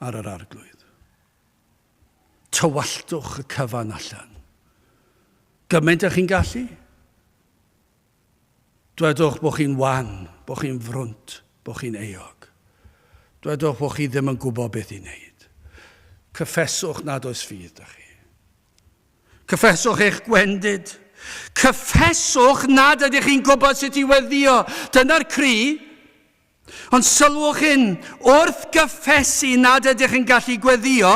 Speaker 1: ar yr arglwydd. Tywalltwch y cyfan allan. Gymaint â chi'n gallu. Dwedwch bod chi'n wan, bod chi'n frwnt, bod chi'n euog. Dwedwch bod chi ddim yn gwybod beth i wneud. Cyffeswch nad oes ffydd da chi. Cyffeswch eich gwendid. Cyffeswch nad ydych chi'n gwybod sut i weddio. Dyna'r cri. Ond sylwch hyn, wrth gyffesu nad ydych yn gallu gweddio,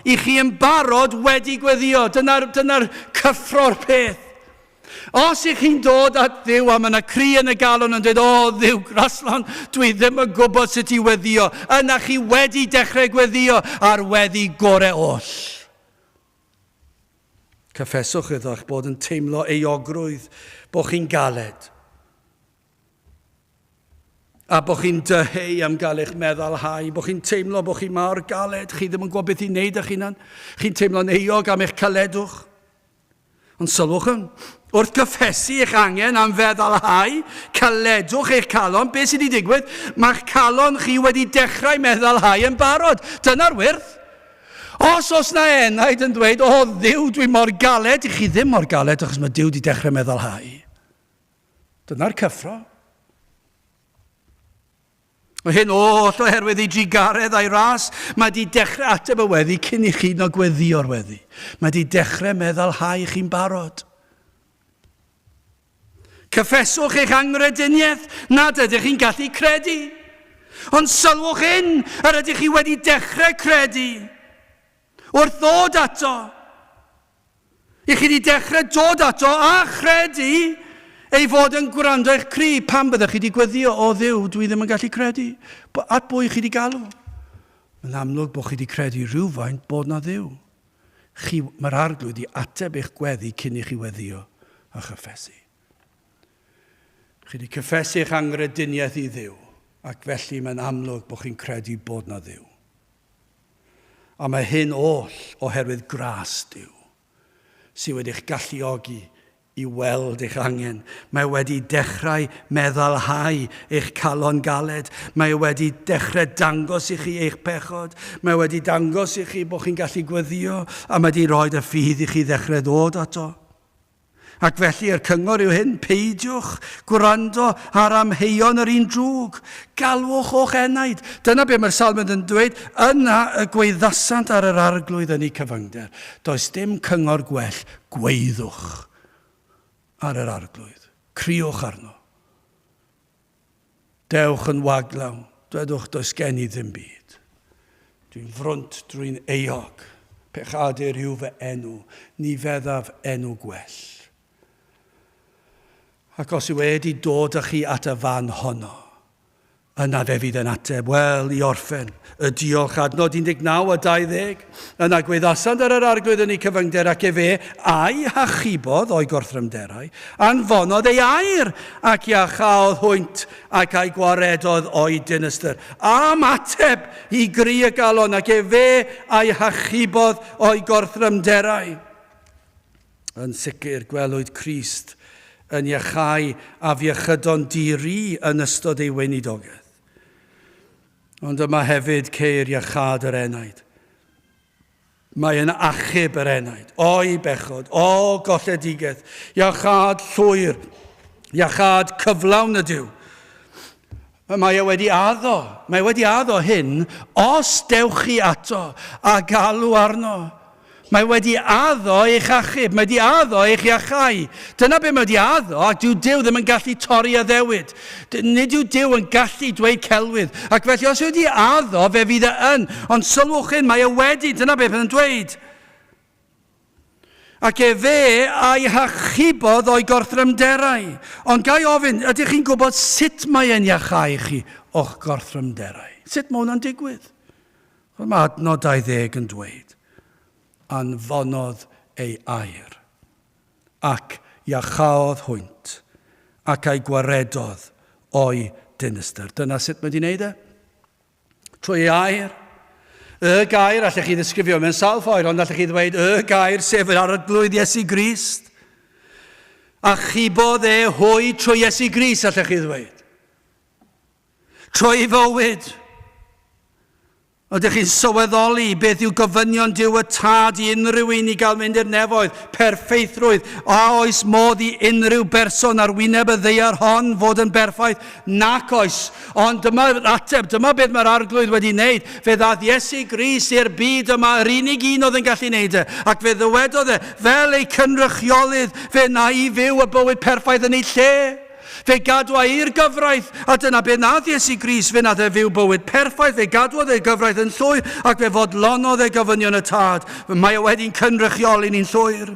Speaker 1: i chi yn barod wedi gweddio. Dyna'r dyna cyffro'r peth. Os ych chi'n dod at Dduw a mae yna cri yn y galon yn dweud, o Dduw graslon, dwi ddim yn gwybod sut i weddio, yna chi wedi dechrau gweddio a'r weddi gore oll. Cyffeswch iddo eich bod yn teimlo euogrwydd, bod chi'n galed. A bod chi'n dyheu am gael eich meddalhau, bod chi'n teimlo bod chi mor galed, chi ddim yn gwybod beth i wneud â'ch hunan, chi'n teimlo'n euog am eich caledwch. Ond sylwch yn, wrth gyffesu eich angen am feddalhau, caledwch eich calon, beth sydd wedi digwydd? Mae'ch calon chi wedi dechrau meddalhau yn barod. Dyna'r wyrth. Os oes na enaid yn dweud, o Dduw, dwi mor galed, i chi ddim mor galed, achos mae Duw wedi dechrau meddalhau. Dyna'r cyffro. Mae hyn oll oherwydd ei drugaredd a'i ras. Mae di dechrau ateb y weddi cyn i chi no gweddio'r weddi. Mae di dechrau meddalhau chi'n barod. Cyffeswch eich angrediniaeth nad ydych chi'n gallu credu. Ond sylwch hyn, yr ydych chi wedi dechrau credu. Wrth ddod ato, I chi wedi dechrau dod ato a chredu ei fod yn gwrando eich cri. Pam byddech chi wedi gweddio, o Dduw, dwi ddim yn gallu credu. At bwy chi wedi galw? Mae'n amlwg bod chi wedi credu rhywfaint bod na Dduw. Chi, mae'r arglwydd i ateb eich gweddi cyn i chi weddio a chyffesu. Chi wedi cyffesu eich angrediniaeth i Dduw, ac felly mae'n amlwg bod chi'n credu bod na Dduw. A mae hyn oll oherwydd gras Duw, sydd wedi'ch galluogi i weld eich angen. Mae wedi dechrau meddalhau eich calon galed. Mae wedi dechrau dangos i chi eich pechod. Mae wedi dangos i chi bod chi'n gallu gweddio, a mae wedi rhoi y ffydd i chi ddechrau ddod ato. Ac felly yr cyngor yw hyn, peidiwch gwrando ar amheuon yr un drwg. Galwch o'ch enaid. Dyna be mae'r salmydd yn dweud, yna y gweiddasant ar yr arglwydd yn eu cyfyngder. Does dim cyngor gwell, gweiddwch ar yr arglwydd. Criwch arno. Dewch yn waglaw, dwedwch does gen i ddim byd. Dwi'n frwnt drwy'n euog, pechadur yw fy enw, ni feddaf enw gwell. Ac os yw e 'di dod â chi at y fan honno, yna fe fydd e'n ateb, wel, i orffen, y diolch, adnod 19 a 20. Yna gweddasant ar yr arglwydd yn eu cyfyngder ac efe a'i hachubodd o'i gorthrymderau, anfonodd ei air ac iachaodd hwynt ac a'i gwaredodd o'i dinystr. Am ateb i gri y galon ac efe a'i hachubodd o'i gorthrymderau. Yn sicr, gwelwyd Crist yn iachau afiechydon di-ri yn ystod ei weinidogaeth. Ond yma hefyd ceir iachâd yr enaid. Mae yn achub yr enaid o'i bechod, o golledigaeth, iachâd llwyr, iachâd cyflawn ydyw. Mae e wedi addo, mae e wedi addo hyn, os dewch chi ato a galw arno. Mae wedi addo eich achub, mae wedi addo eich iachau. Dyna be mae wedi addo, ac dyw Duw ddim yn gallu torri addewid. Nid yw Duw yn gallu dweud celwydd. Ac felly os yw wedi addo, fe fydd e yn. Ond sylwch hyn, mae e wedi, dyna beth yn dweud. Ac efe a'i hachubodd o'i gorthrymderau. Ond ga i ofyn, ydych chi'n gwybod sut mae e'n iachau chi o'ch gorthrymderau? Sut mae hwnna'n digwydd? Wel, mae adnod 20 yn dweud, Anfonodd ei air, ac iachaodd hwynt, ac a'i gwaredodd o'i dinistr. Dyna sut mae wedi wneud e. Trwy ei air. Y gair, allech chi ddisgrifio mewn sawl ffordd, ond allech chi ddweud y gair, sef yr Arglwydd Iesu Grist. Achubodd e hwy trwy Iesu Grist, allech chi ddweud. Trwy ei fywyd. Ydych chi'n sylweddoli beth yw gofynion Duw y Tad i unrhyw un i gael mynd i'r nefoedd? Perffeithrwydd. A oes modd i unrhyw berson ar wyneb y ddaear hon fod yn berffaith? Nac oes. Ond dyma'r ateb, dyma beth mae'r Arglwydd wedi wneud. Fe ddaeth Iesu Grist i'r byd yma, yr unig un oedd yn gallu wneud e. Ac fe ddywedodd e, fel eu cynrychiolydd, fe wna i fyw y bywyd perffaith yn ei lle. Fe gadwa i'r gyfraith, a dyna be nath Iesu Grist, fe nath e fyw bywyd perffaith, fe gadwodd ei gyfraith yn llwyr, ac fe fodlonodd e gofynion y Tad. Mae e wedi'n cynrychioli ni'n llwyr.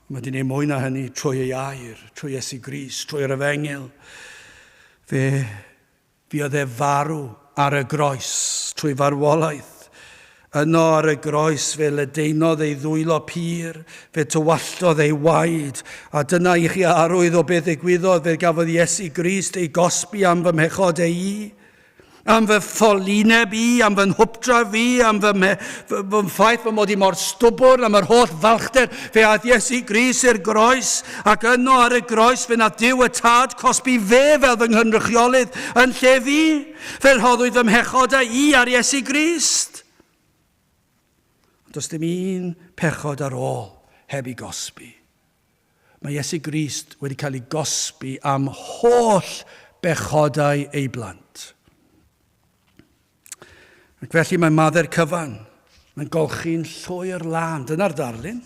Speaker 1: Mae wedi gwneud mwy na hynny trwy ei air, trwy Iesu Grist, trwy'r efengyl. Fe Fuodd e farw ar y groes trwy farwolaeth. Yno ar y groes fe ledaenodd ei ddwylo pur, fe tywalltodd ei waed, a dyna i chi arwydd o beth ddigwyddodd, fe gafodd Iesu Grist ei gosbi am fy mhechodau i, am fy ffolineb i, am fy nhwpdra fi, am fy, mhe, fy, fy ffaith fy mod i mor stwbwrn, am yr holl falchder. Fe aeth Iesu Grist i'r groes, Ac yno ar y groes fe wnaeth Duw y Tad cosbi fe fel fy nghynrychiolydd yn lle fi. Fe rhoddwyd fy mhechodau i ar Iesu Grist. Ond does dim un pechod ar ôl heb ei gosbi. Mae Iesu Grist wedi cael ei gosbi am holl bechodau ei blant. Ac felly mae maddau'r cyfan. Mae'n golchi'n llwyr lân. Dyna'r darlun.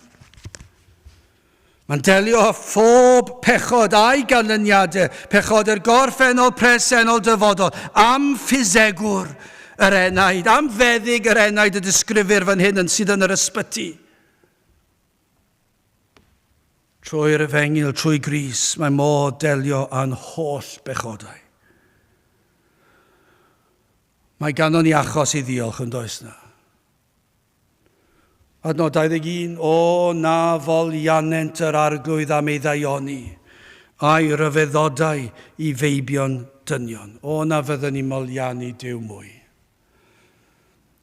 Speaker 1: Mae'n delio â phob pechod a'i ganlyniadau, pechodau'r gorffennol, presennol, dyfodol, am ffisegwr yr enaid, am feddyg yr enaid y disgrifir fan hyn yn sydd yn yr ysbyty. Trwy'r efengyl, trwy Gris, mae modd delio â'n holl bechodau. Mae ganddo ni achos i ddiolch yn does na? Adnod 21, O na foliannent yr arglwydd am ei ddaioni, a'i ryfeddodau i feibion dynion. O na fyddwn ni moliannu Duw mwy.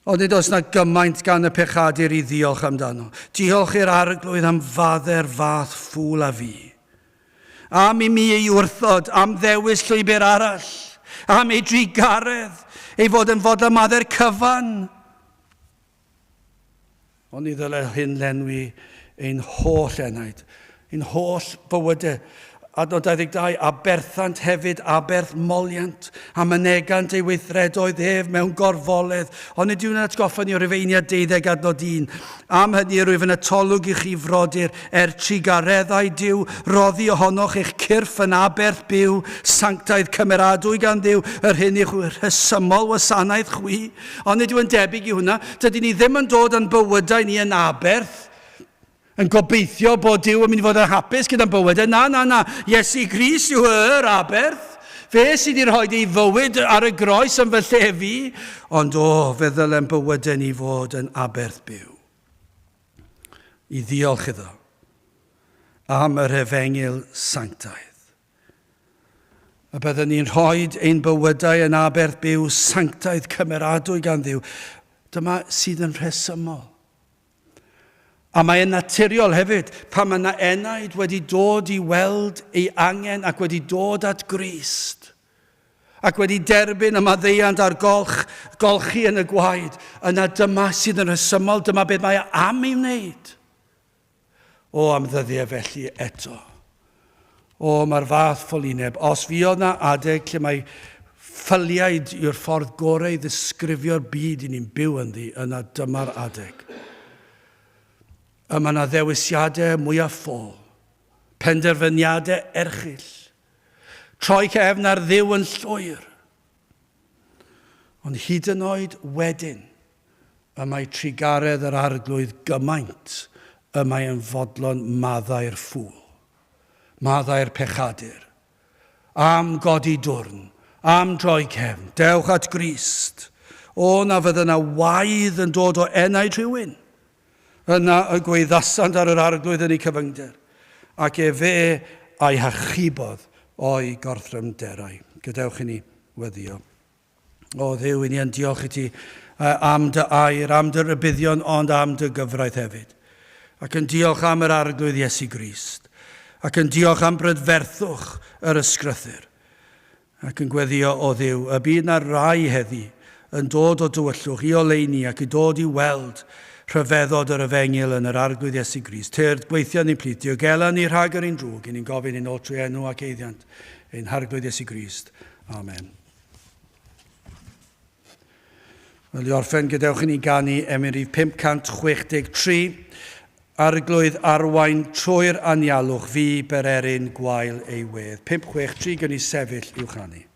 Speaker 1: Ond nid oes na gymaint gan y pechadur i ddiolch amdano. Diolch i'r arglwydd am fadde'r fath ffŵl a fi. Am i mi ei wrthod, am ddewis llwybr arall, am ei drugaredd, ei fod yn fodlon maddau'r cyfan. Ond ni ddylai hyn lenwi ein holl enaid, ein holl bywydau. Adnod 22, aberthant hefyd aberth moliant, a mynegant ei weithredoedd ef mewn gorfoledd. Ond nid yw'n atgoffa ni o Rufeiniad 12 adnod 1. Am hynny rwyf yn atolwg i chi frodyr, er trugareddau Duw, roddi ohonoch eich cyrff yn aberth byw, sanctaidd cymeradwy gan Dduw, yr hyn i'ch rhesymol wasanaeth chwi. Ond nid yw'n debyg i hwnna. Dydyn ni ddim yn dod â'n bywydau ni yn aberth, yn gobeithio bod Duw yn mynd i fod yn hapus gyda'n bywydau. Na, na, na. Iesu Grist yw yr aberth. Fe sydd wedi rhoi ei fywyd ar y groes yn fy lle fi. Ond o, fe ddylem bywydau ni fod yn aberth byw. I ddiolch iddo am yr efengyl sanctaidd. Y byddwn ni'n rhoi ein bywydau yn aberth byw sanctaidd cymeradwy gan Dduw. Dyma sydd yn rhesymol. A mae'n naturiol hefyd, pan mae yna enaid wedi dod i weld ei angen ac wedi dod at Grist, ac wedi derbyn y maddeuant a'r golchi yn y gwaed, yna dyma sydd yn rhesymol, dyma beth mae am ei wneud. O, am ddyddiau felly eto. O, mae'r fath ffolineb. Os fuodd 'na adeg lle mae ffyliaid yw'r ffordd gorau i ddisgrifio'r byd i ni'n byw ynddi, yna dyma'r adeg. Y mae 'na ddewisiadau mwyaf ffôl, penderfyniadau erchyll, troi cefn ar Dduw yn llwyr. Ond hyd yn oed wedyn, y mae trugaredd yr Arglwydd gymaint y mae yn fodlon maddau'r ffŵl, maddau'r pechadur. Am godi dwrn, am droi cefn, dewch at Grist. O, na fydda 'na waedd yn dod o enaid rhywun. Yna y gwaeddasant ar yr Arglwydd yn eu cyfyngder, ac efe a'i hachubodd o'i gorthrymderau. Gadewch i ni weddïo. O Dduw, i ni yn diolch i ti am dy air, am dy rybuddion, ond am dy gyfraith hefyd. Ac yn diolch am yr Arglwydd Iesu Grist. Ac yn diolch am brydferthwch yr ysgrythur. Ac yn gweddïo, O Dduw, y bydd 'na rai heddi yn dod o dywyllwch i oleuni ac i dod i weld rhyfeddod yr efengyl yn yr Arglwydd Iesu Grist. Tyrd, gweithio yn ein plith, diogela ni rhag yr un drwg, i ni'n gofyn hyn oll trwy enw ac eiddiant ein Harglwydd Iesu Grist. Amen. Wel, i orffen, gadewch i ni ganu emyn rhif 563, Arglwydd arwain trwy'r anialwch fi bererin gwael ei wedd. 563, gwn i sefyll i'w chanu.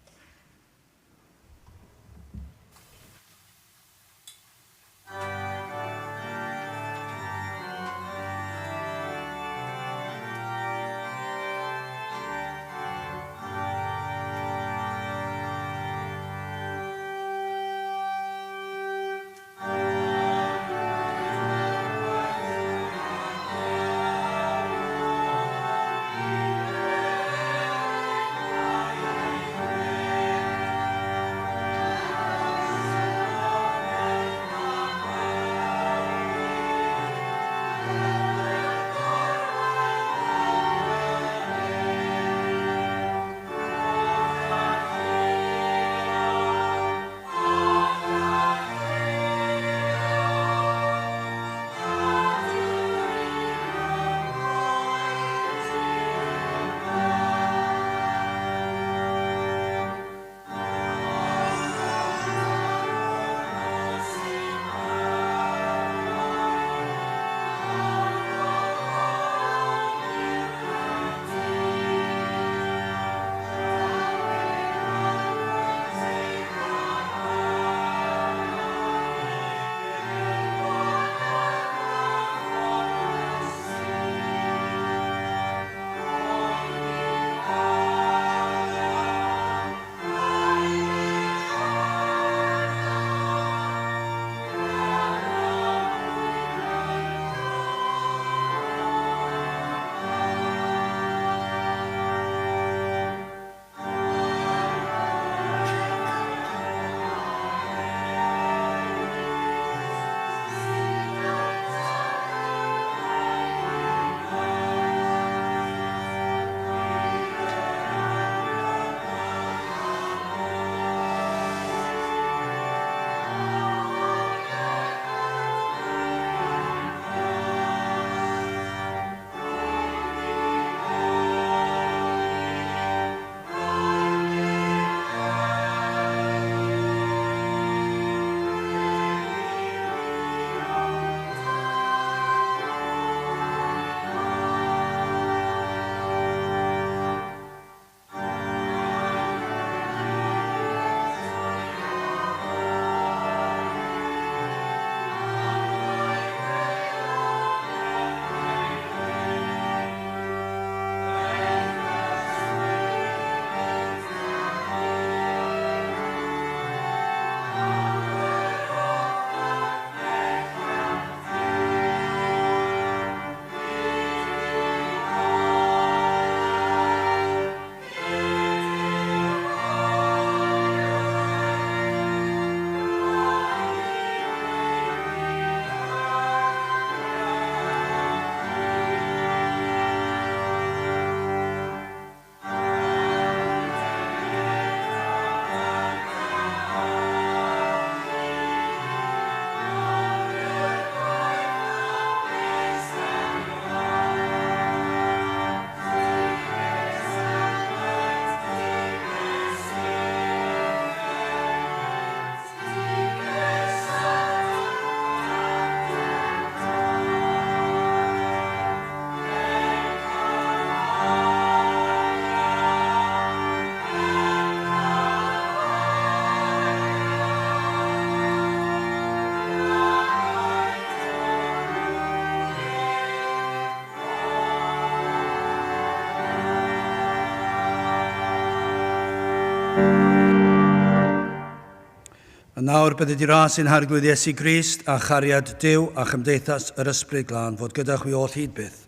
Speaker 1: A nawr bydded i ras ein Harglwydd Iesu Grist a chariad Duw a chymdeithas yr Ysbryd Glân fod gyda chwi oll hyd byth.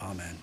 Speaker 1: Amen.